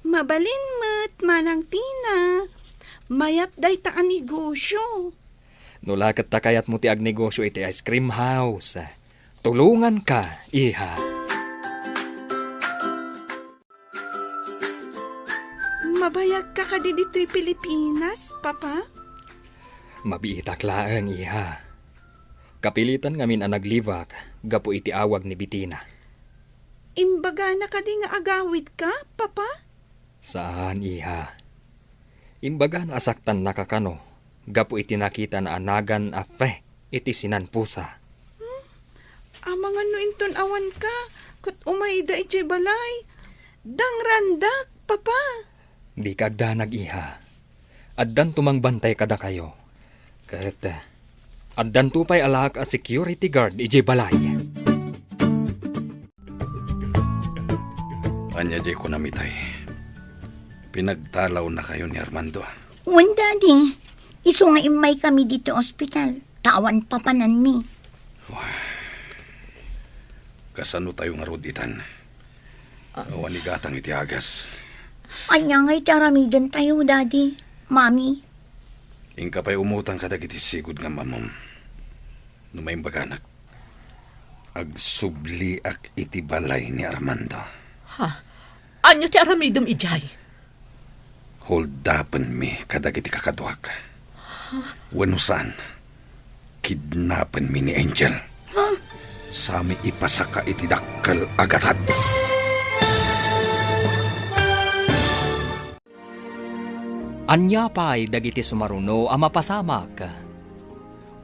Mabalin met, Manang Tina. Mayat dayta a negosyo. No la ket ta kayatmo ti agnegosyo iti ice cream house, tulonganka, iha. Mabayagka kadi ditoy Pilipinas, Papa? Mabiitak laeng, iha. Kapilitan ngamin a naglibak gapu iti awag ni Betina. Imbagana kadi nga agawidka, Papa? Saan, iha. Imbagana a saktannaka kano gapu iti nakitana a nagan a fe iti sinanpusa. Hmm? Amangan no inton awanka, ket umayda idiay balay. Dangrandak, Papa. Dika agdanag, iha. Addanto mangbantay kadakayo. Ket, eh, addanto pay alaak a security guard idiay balay. Ania diay kunam itay? Pinagtalawnakayo ni Armando? Wen, Daddy. Isu nga immaykami ditoy ospital, ta awan papananmi. Wah. Kasano tayo ngarud itan? Awan igatang iti agas. Ania ngay ti aramidentayo, Daddy, Mami? Inka pay umutang kadagiti sigud nga ammom. No maimbaganak, agsubliak iti balay ni Armando. Ha? Ania ti aramidem idiay? Holdapenmi kadagiti kakaduak. Wenno saan, kidnapenmi ni Angel. Sami ipasaka iti dakkel a gatad. Ania pay dagiti sumaruno a mapasamak?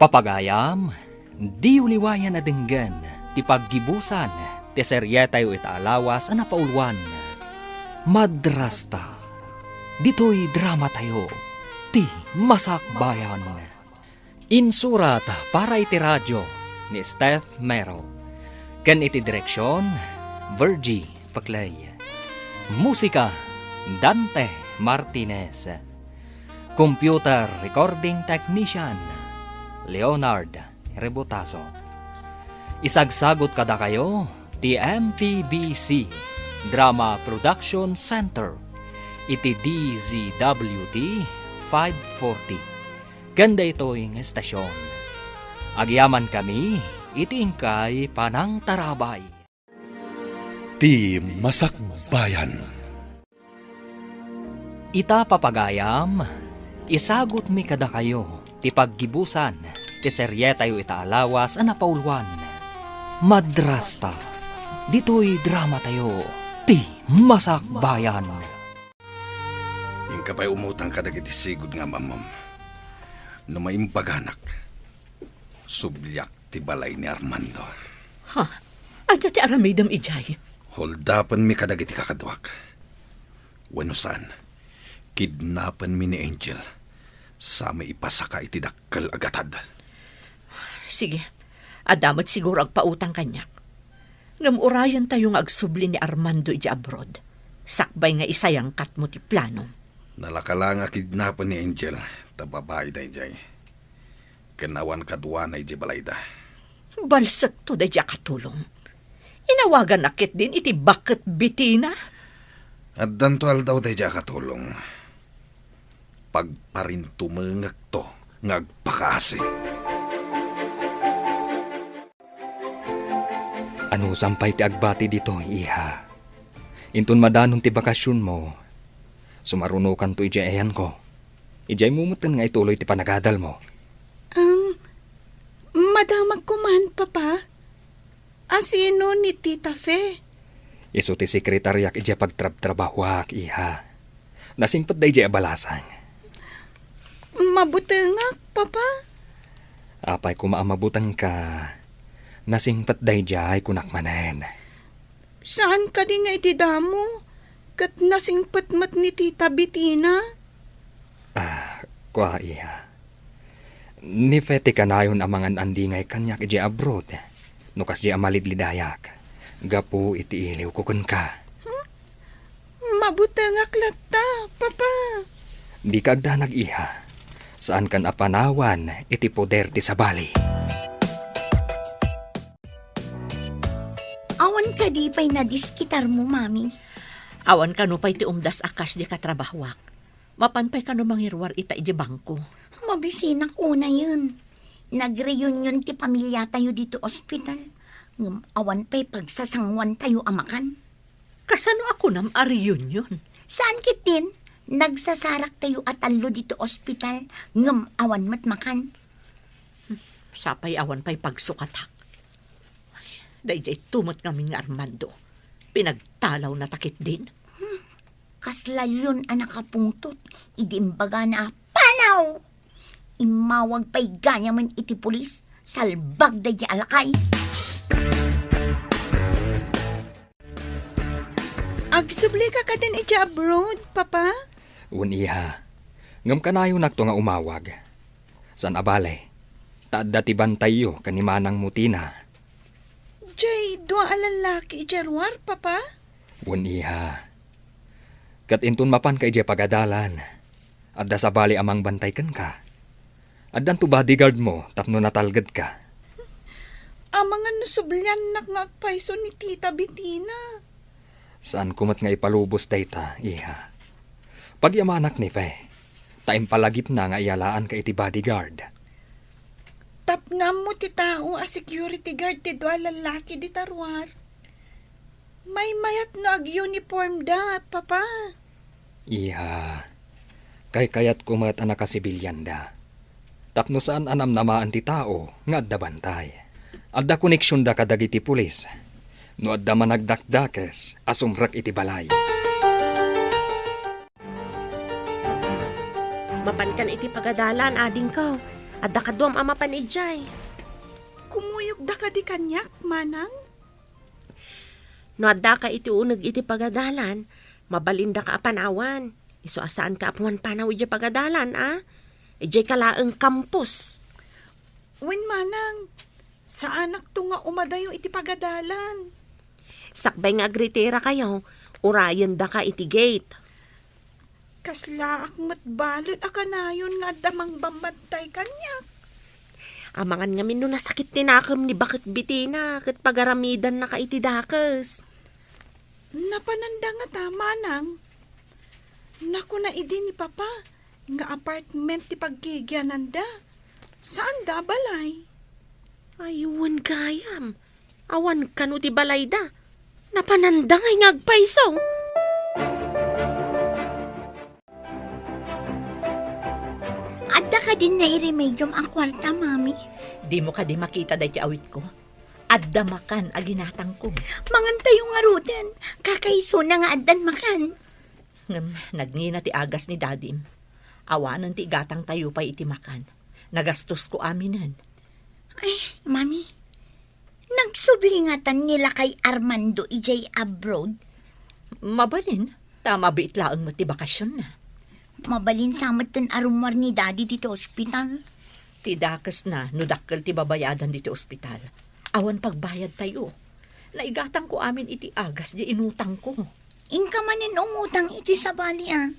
Papagayam, diyo liwayan a denggen ti paggibusan ti serietayo ita a lawas a napauluan. Madrasta. Ditoy dramatayo, ti Masakbayan. Insurat para iti radio ni Steph Mero, ken iti direksion, Virgie Paclay. Musika, Dante Martinez. Computer recording technician, Leonard Rebotazo. Isagsagot kadakayo ti M P B C Drama Production Center iti D Z W T five forty. Ken daytoy nga estasion, agyamankami iti inkay panangtarabay. Ti Masakbayan. Ita, papagayam, isagutmi kadakayo ti paggibusan ti serietayo ita a lawas a napauluan. Madrasta, ditoy dramatayo, ti Masakbayan. Inka pay umutang kadagiti sigud nga ammom. No maimbaganak, subliak ti balay ni Armando. Ha? Ania ti aramidem idiay? Holdapenmi kadagiti kakaduak. Wenno saan, kidnapenmi ni Angel. Sami ipasaka iti dakkel a gatad. Sige, adda met siguro agpautang kaniak. Ngem urayentayo nga agsubli ni Armando idiay abroad, sakbay nga isayangkatmo ti planom. Nalaka la nga kidnapen ni Angel, ta babai daydiay. Ken awan kaduana idiay balayda. Balsekto daydiay a katulong. Inawaganak ketdin iti baket Betina. Addanto aldaw daydiay a katulong. Pagparintumengekto nga agpakaasi. Anusam pay ti agbati ditoy, iha. Inton madanon ti bakasionmo, sumarunokanto idiay ayanko. Idiaymo metten nga ituloy ti panagadalmo. Um, madamagko man, Papa. Asino ni Tita Fe? Isu ti sekretariak idiay pagtrabtrabahoak, iha. Nasingpet daydiay a balasang. Mabutengak, Papa. Apay koma a mabutengka? Nasingpet daydiay, kunak manen. Saan kadi nga iti damo, ket nasingpet met ni Tita Betina? Ah, kua, iha. Ni Fe ti kanayon a mangan-andingay kaniak idiay abroad, no kasdiay a malidlidayak, gapu iti iliwko kenka. Hmm? Mabutengak latta, Papa. Dika agdanag, iha. Saankan a panawan iti poder ti sabali. Awan kadi pay nadiskitarmo, Mami? Awan kano pay ti umdas a kas di katrabahoak. Mapan pay kano mangiruar ita idiay bangko? Mabisinak unayen. Nagreunion ti pamiliatayo ditoy ospital. Ngem awan pay pagsasangoantayo a makan. Kasano a kunam a reunion? Saan ketdin? Nagsasaraktayo a tallo ditoy ospital, ngem awan met makan. Sapay awan pay pagsukatak. Daydiay tumot ngamin nga Armando. Pinagtalawna ta ketdin. Hmm. Kasla leon a nakapungtot idi imbagana a, "Panaw!" Immawag pay gayam iti pulis, salbag daydiay a lakay. Agsublika kadin idiay abroad, Papa? Wen, iha. Ngem kanayonakto nga umawag. Saan a bale, ta adda ti bantayyo ken ni manangmo Tina. Diay dua a lallaki idiay ruar, Papa? Wen, iha. Ket inton mapanka idiay pagadalan, adda sabali a mangbantay kenka. Addanto bodyguard mo tapno natalgedka. Amangan no subliannak nga agpayso ni Tita Betina. Saanko met nga ipalubos dayta, iha. Pagyamanak ni Fe, ta impalagipna nga iyalaanka iti bodyguard. Tapno ammo ti tao a security guard ti dua a lallaki dita ruar. Maymayat no ag-uniformda, Papa. Iha, kaykayatko met a nakasibilianda. Tapno saan a namnamaan ti tao nga adda bantay. Adda koneksionda kadagiti pulis. No adda managdakdakes a sumrek iti balay. Mapankan iti pagadalan, adingko. Adda kaduam a mapan idiay. Kumuyogda kadi kaniak, Manang? No addaka iti uneg iti pagadalan, mabalindaka a panawan. Isu a saanka a pumanpanaw idiay pagadalan, a? Idiayka laeng campus. Wen, Manang, saanakto nga umadayo iti pagadalan. Sakbay nga agretirakayo, urayendaka iti gate. Kaslaak met balet a kanayon nga adda mangbambantay kaniak. Amangan ngamin no nasakit ti nakem ni baket Betina ket pagaramidannaka iti dakes. Napananda ngata, Manang? Nakuna idi ni Papa nga apartment ti paggigiananda. Saanda a balay. Ay, wen gayam. Awan kano ti balayda. Napananda ngay nga agpayso. Adda kadin nairemediom a kuarta, Mami? Dimo kadi makita daytoy awitko? Adda makan a ginatangko. Mangantayo ngaruden. Kakaisuna nga addan makan. Ngem nagngina ti agas ni Dadim. Awanen ti igatangtayo pay iti makan. Nagastosko aminen. Ay, Mami, nagsubli ngatan ni lakay Armando idiay abroad? Mabalin, ta mabiit laeng met ti bakasionna. Mabalin sa metten a rummuar ni Daddy ditoy ospital. Ti dakesna no dakkel ti babayadan ditoy ospital. Awan pagbayadtayo. Naigatangko amin iti agas diay inutangko. Inka manen umutang iti sabali, a.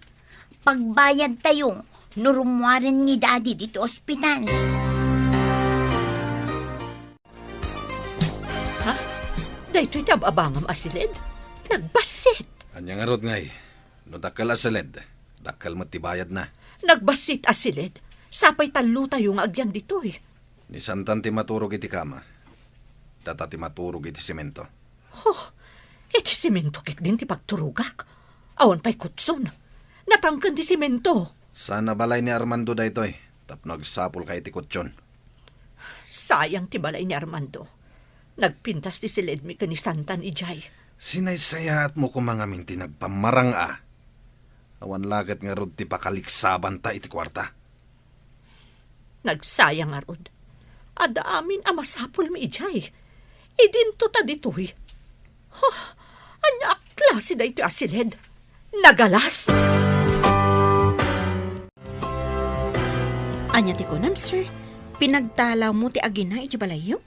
Pagbayadtayo no rummuaren ni Daddy ditoy ospital. Ha? Daytoy ti ab-abangam a siled? Nagbassit! Ania ngarud ngay? No dakkel a siled, dakkel met ti bayadna. Nagbassit a siled? Sapay tallotayo nga agyan ditoy. Ni Santan ti maturog iti kama. Data ti maturog iti semento. Oh, iti semento ketdin ti pagturogak. Awan pay kutson. Natangken ti semento. Sana balay ni Armando daytoy, tapno agsapulka iti kutson. Sayang ti balay ni Armando. Nagpintas ti siledmi ken ni Santan idiay. Sinaysayaatmo koma ngamin ti nagpammarang-a. Awan la ket ngarud ti pakaliksabanta iti kuarta. Nagsayang ngarud. Adda amin a masapulmi idiay. Idinto ta ditoy. Huh, ania a klase daytoy a siled? Nagalas! Ania ti kunam, sir? Pinagtalawmo ti agina iti balayyo?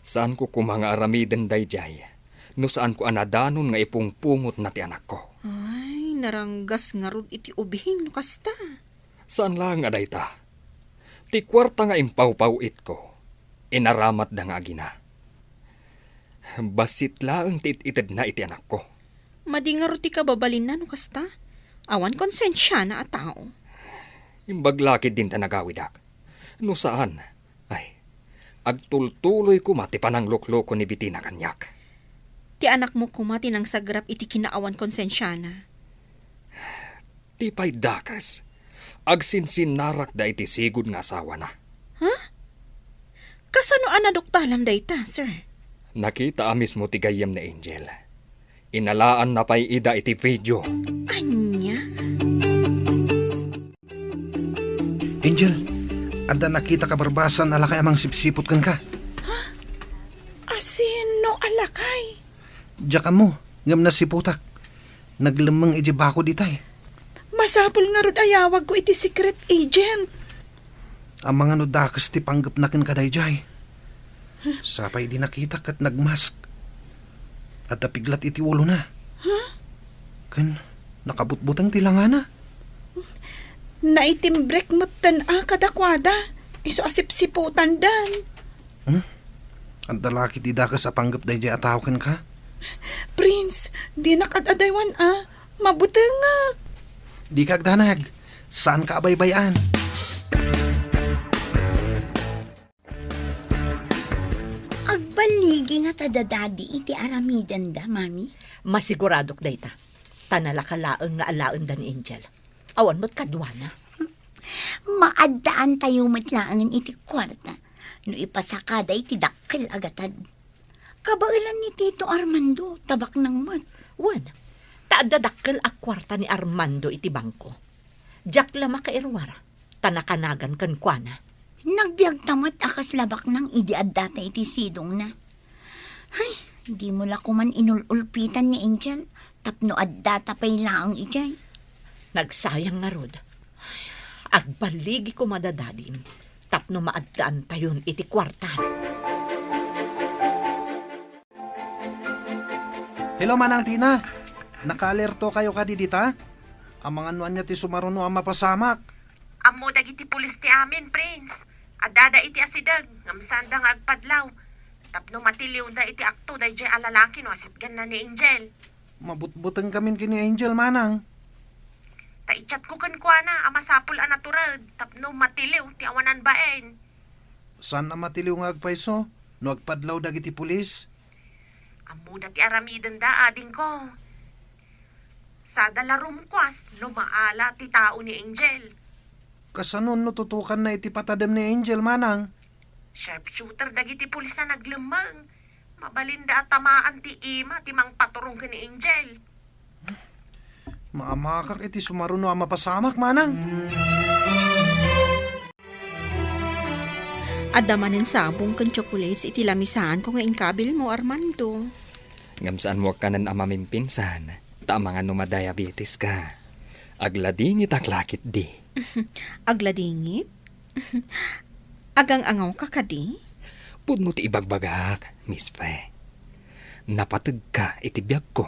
Saanko koma nga aramiden daydiay no saanko a nadanon nga ipungpungotna ti anakko. Ay, naranggas ngarud iti ubing no kasta. Saan laeng a dayta. Ti kuarta nga impawpaw-itko, inaramatda nga agina. Bassit laeng ti it-itedna iti anakko. Madi ngarud ti kababalinna no kasta. Awan konsensiana a tao. Imbag la ketdin ta nagawidak. No saan, ay, agtultuloy koma ti pananglukloko ni Betina kaniak. Ti anakmo koma ti nangsagrap iti kinaawan konsensiana. Ti pay dakes, agsinsinnarakda iti sigud nga asawana. Ha? Kasano a naduktalam dayta, sir? Nakita a mismo ti gayyem ni Angel. Inalaanna pay ida iti video. Ania? Angel, adda nakitak a barbasaan a lakay a mangsipsiput kenka. Asino a lakay? Diak ammo, ngem nasiputak. Naglemmeng idiay bakod itay. Masapul ngarud a yawagko iti secret agent. Amangan no dakes ti panggepna kenka daydiay. Sapay idi nakitak ket nagmask. Adda piglat iti ulona. Huh? Ken nakabutbuteng ti langana. Naitimbrek metten a kadakuada. Isu a sipsiputandan. Hmm? Adda la ketdi dakes a panggep daydiay a tao kenka? Prince, dinak ad-adaywan a. Mabutengak. Dika agdanag. Saanka a baybay-an. Agballigi ngata da Daddy iti aramidenda, Mami? Masiguradok dayta. Ta nalaka laeng nga alaenda ni Angel. Awan met kaduana. Maaddaantayo met laengen iti kuarta no ipasakada iti dakkel a gatad. Kabaelan ni Tito Armando, ta baknang met. Wen, ta adda dakkel a kuarta ni Armando iti bangko. Diak la makairuar, ta nakanagan kenkuana. Nagbiagta met a kasla baknang idi addata iti sidongna. Ay, dimo la koman inul-ulpitan ni Angel tapno addata pay laeng idiay. Nagsayang ngarud. Agballigi koma da Dadim tapno maaddaantayon iti kuarta. Hello, Manang Tina. Nakaalertokayo kadi dita? Amangan no ania ti sumaruno a mapasamak. Ammo dagiti pulis ti amin, Prince. Addada iti asideg, ngem saanda nga agpadlaw. Tapno matiliwda iti akto daydiay a lalaki no asitganna ni Angel. Mabutbutengkamin ken ni Angel, Manang. Ta i-chatko kenkuana a masapul a natured tapno matiliw ti awanan bain. Saan a matiliw nga agpayso no agpadlaw dagiti pulis? Ammoda ti aramidenda, adingko. Sada la rumkuas no maala ti tao ni Angel. Kasano no tutukanna iti patadem ni Angel, Manang? Sharpshooter dagiti pulis a naglemmeng. Mabalinda a tamaan ti ima ti mangpaturong ken ni Angel. Maamakak iti sumaruno a mapasamak, Manang. Adda manen sabong ken chocolates iti lamisaanko nga inkabilmo, Armando. Ngem saanmo agkanen a mamimpinsan, ta amangan no madiabeteska. Agladingitak la ketdi. Agladingit? Agang-angawka kadi? Pudno ti ibagbagak, Miss Fe. Napategka iti biagko.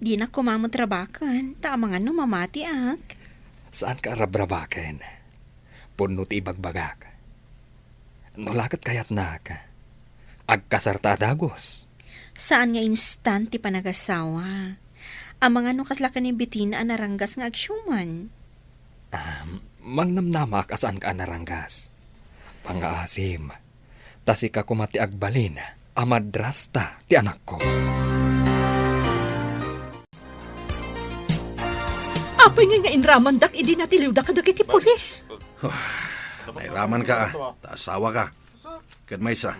Dinak koma met rabaken, ta amangan no mamatiak. Saanka a rabrabaken. Pudno ti ibagbagak. No la ket kayatnak, agkasarta a dagus. Saan nga instant ti panagasawa. Amangan no kasla ken ni Betina a naranggas nga agsiuman. Ah, mangnamnamaak a saanka a naranggas. Pangngaasim, ta sika koma ti agbalin a madrasta ti anakko. Apay ngay nga inramandak idi natiliwda kadagiti pulis? Nairamanka, a, ta asawaka. Ket maysa,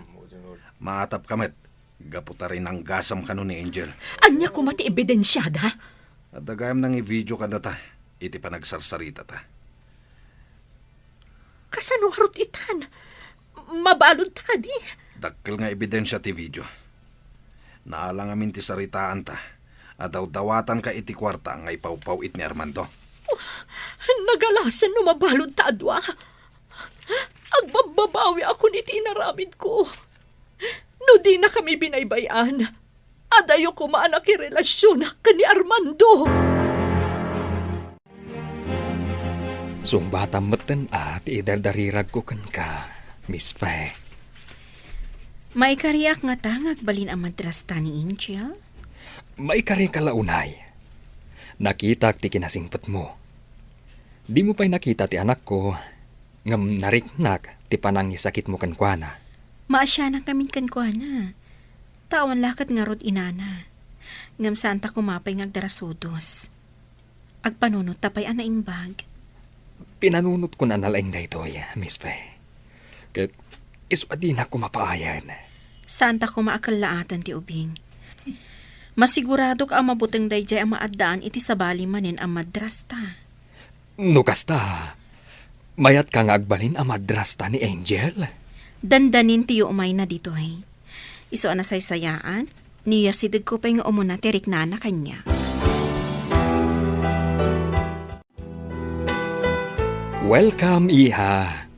maatapka met. Gapu ta rinanggasam kano ni Angel. Ania koma ti ebidensiada? Adda gayam nangivideo kadata iti panagsarsaritata. Kasano ngarud itan? Mabaludta kadi? Dakkel nga ebidensia ti video. Naala ngamin ti saritaanta a dawdawatanka iti kuarta nga ipawpawit ni Armando. Nagalasen no mabaludta a dua. Agbabbabawiakon iti inaramidko. No dinakami binaybay-an, adayo koma a nakirelasionak ken ni Armando. Sungbatam metten a ti idardariragko kenka, Miss Fe. Maikariak ngata nga agbalin a madrasta ni Angel? Maikarika la unay. Nakitak ti kinasingpetmo. Dimo pay nakita ti anakko, ngem nariknak ti panangisakitmo kenkuana. Maasianak ngamin kenkuana. Ta awan la ket ngarud inana. Ngem saanta koma pay nga agdarasudos. Agpanunotta pay a naimbag. Pinanunotkon a nalaing daytoy, Miss Fe. Ket isu a dinak koma paayen. Saanta koma a kellaatan ti ubing. Masiguradok a mabuteng daydiay a maaddaan iti sabali manen a madrasta. No kasta, mayatka nga agbalin a madrasta ni Angel? Dandanin ti yumayna ditoy. Isu a nasaysayaat, ni asidegko pay nga umuna ti riknana kaniak. Welcome, iha.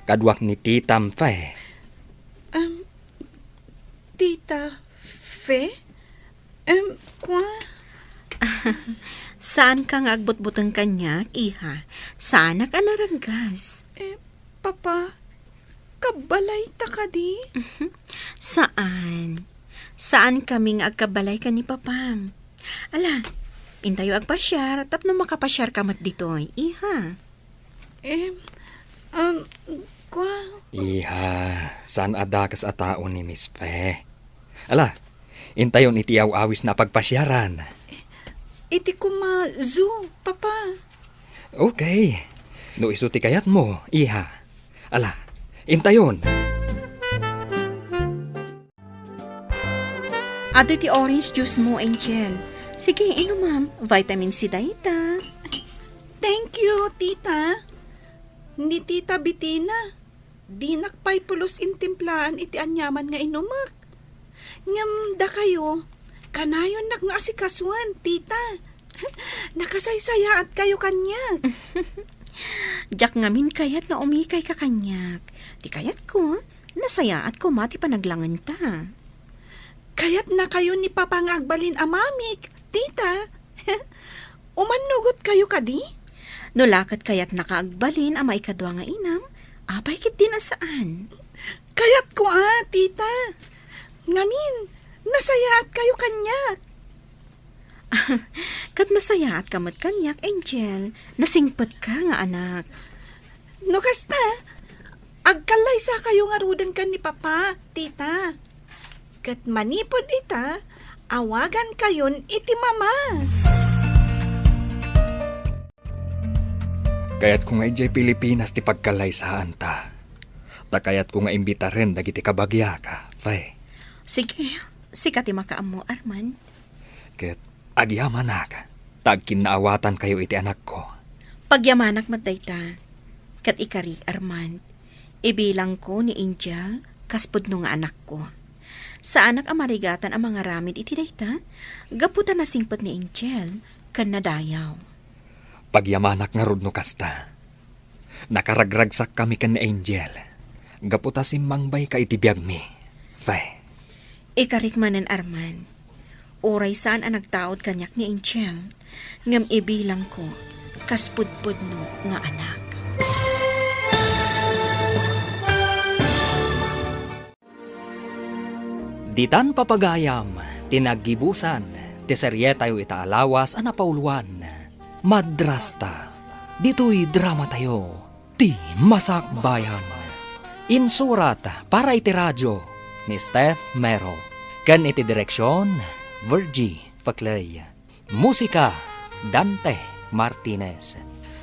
Kaduak ni Titam Fe. Um, Tita Fe? Em, kua? Saanka nga agbutbuteng kaniak, iha. Saanak a naraggas. Eh, Papa, kabbalayta kadi? Saan. Saankami nga agkabbalay ken ni Papam. Ala, intayo agpasiar tapno makapasiarka met ditoy, iha. Em, um, kua? Iha, saan a dakes a tao ni Miss Fe. Ala, intayon iti aw-awisna a pagpasiaran. Iti koma zoo, Papa. Okay. No isu ti kayatmo, iha. Ala, intayon. Adu ti orange juice mo, Angel. Sige, inumam. Vitamin C dayta. Thank you, tita. Ni Tita Bitina, dinak pay pulos intimplaan iti aniaman nga inumek. Ngem dakayo, kanayonnak nga asikasuen, tita. Nakasaysayaatkayo kaniak. Diak ngamin kayat nga umikayka kaniak. Ti kayatko, nasayaat koma ti panaglangenta. Kayatnakayo ni Papa nga agbalin a mamik, tita. Umannugotkayo kadi? No la ket kayatnaka agbalin a maikadua nga inam, apay ketdin a saan? Kayatko a, tita. Ngamin, nasayaatkayo kaniak. Ket nasayaatka met kaniak, Angel. Nasingpetka nga anak. No kasta, agkallaysakayo ngaruden ken ni Papa, tita. Ket manipud ita, awagankayon iti mama. Kayatko nga idiay Pilipinas ti pagkallaysaanta. Ta kayatko nga imbitaren dagiti kabagiak, Fe. Sige, sika ti makaammo, Arman. Ket agyamanak, ta agkinnaawatankayo iti anakko. Pagyamanak met dayta. Ket ikarik, Armand, ibilangko ni Angel kas pudno nga anakko. Saanak a marigatan a mangaramid iti dayta, gapu ta nasingpet ni Angel ken nadayaw. Pagyamanak ngarud no kasta. Nakaragragsakkami ken ni Angel gapu ta simmangbayka iti biagmi, Fe. Ikarik manen, Arman. Uray saan a nagtaud kaniak ni Angel, ngem ibilangko kas pudpudno nga anak. Ditan papagayam ti naggibusan ti serietayo ita a lawas a napauluan, Madrasta. Ditoy dramatayo, ti Masakbayan. Insurat para iti radio ni Steph Mero, ken iti direksion, Virgie Paclay. Musika, Dante Martinez.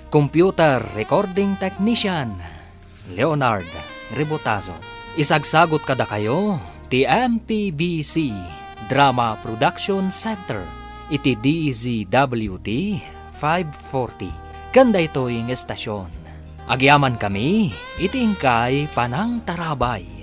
Computer recording technician, Leonard Rebotazo. Isagsagot kadakayo ti M P B C Drama Production Center iti D Z W T five forty. Ken daytoy nga estasion, agyamankami iti inkay panangtarabay.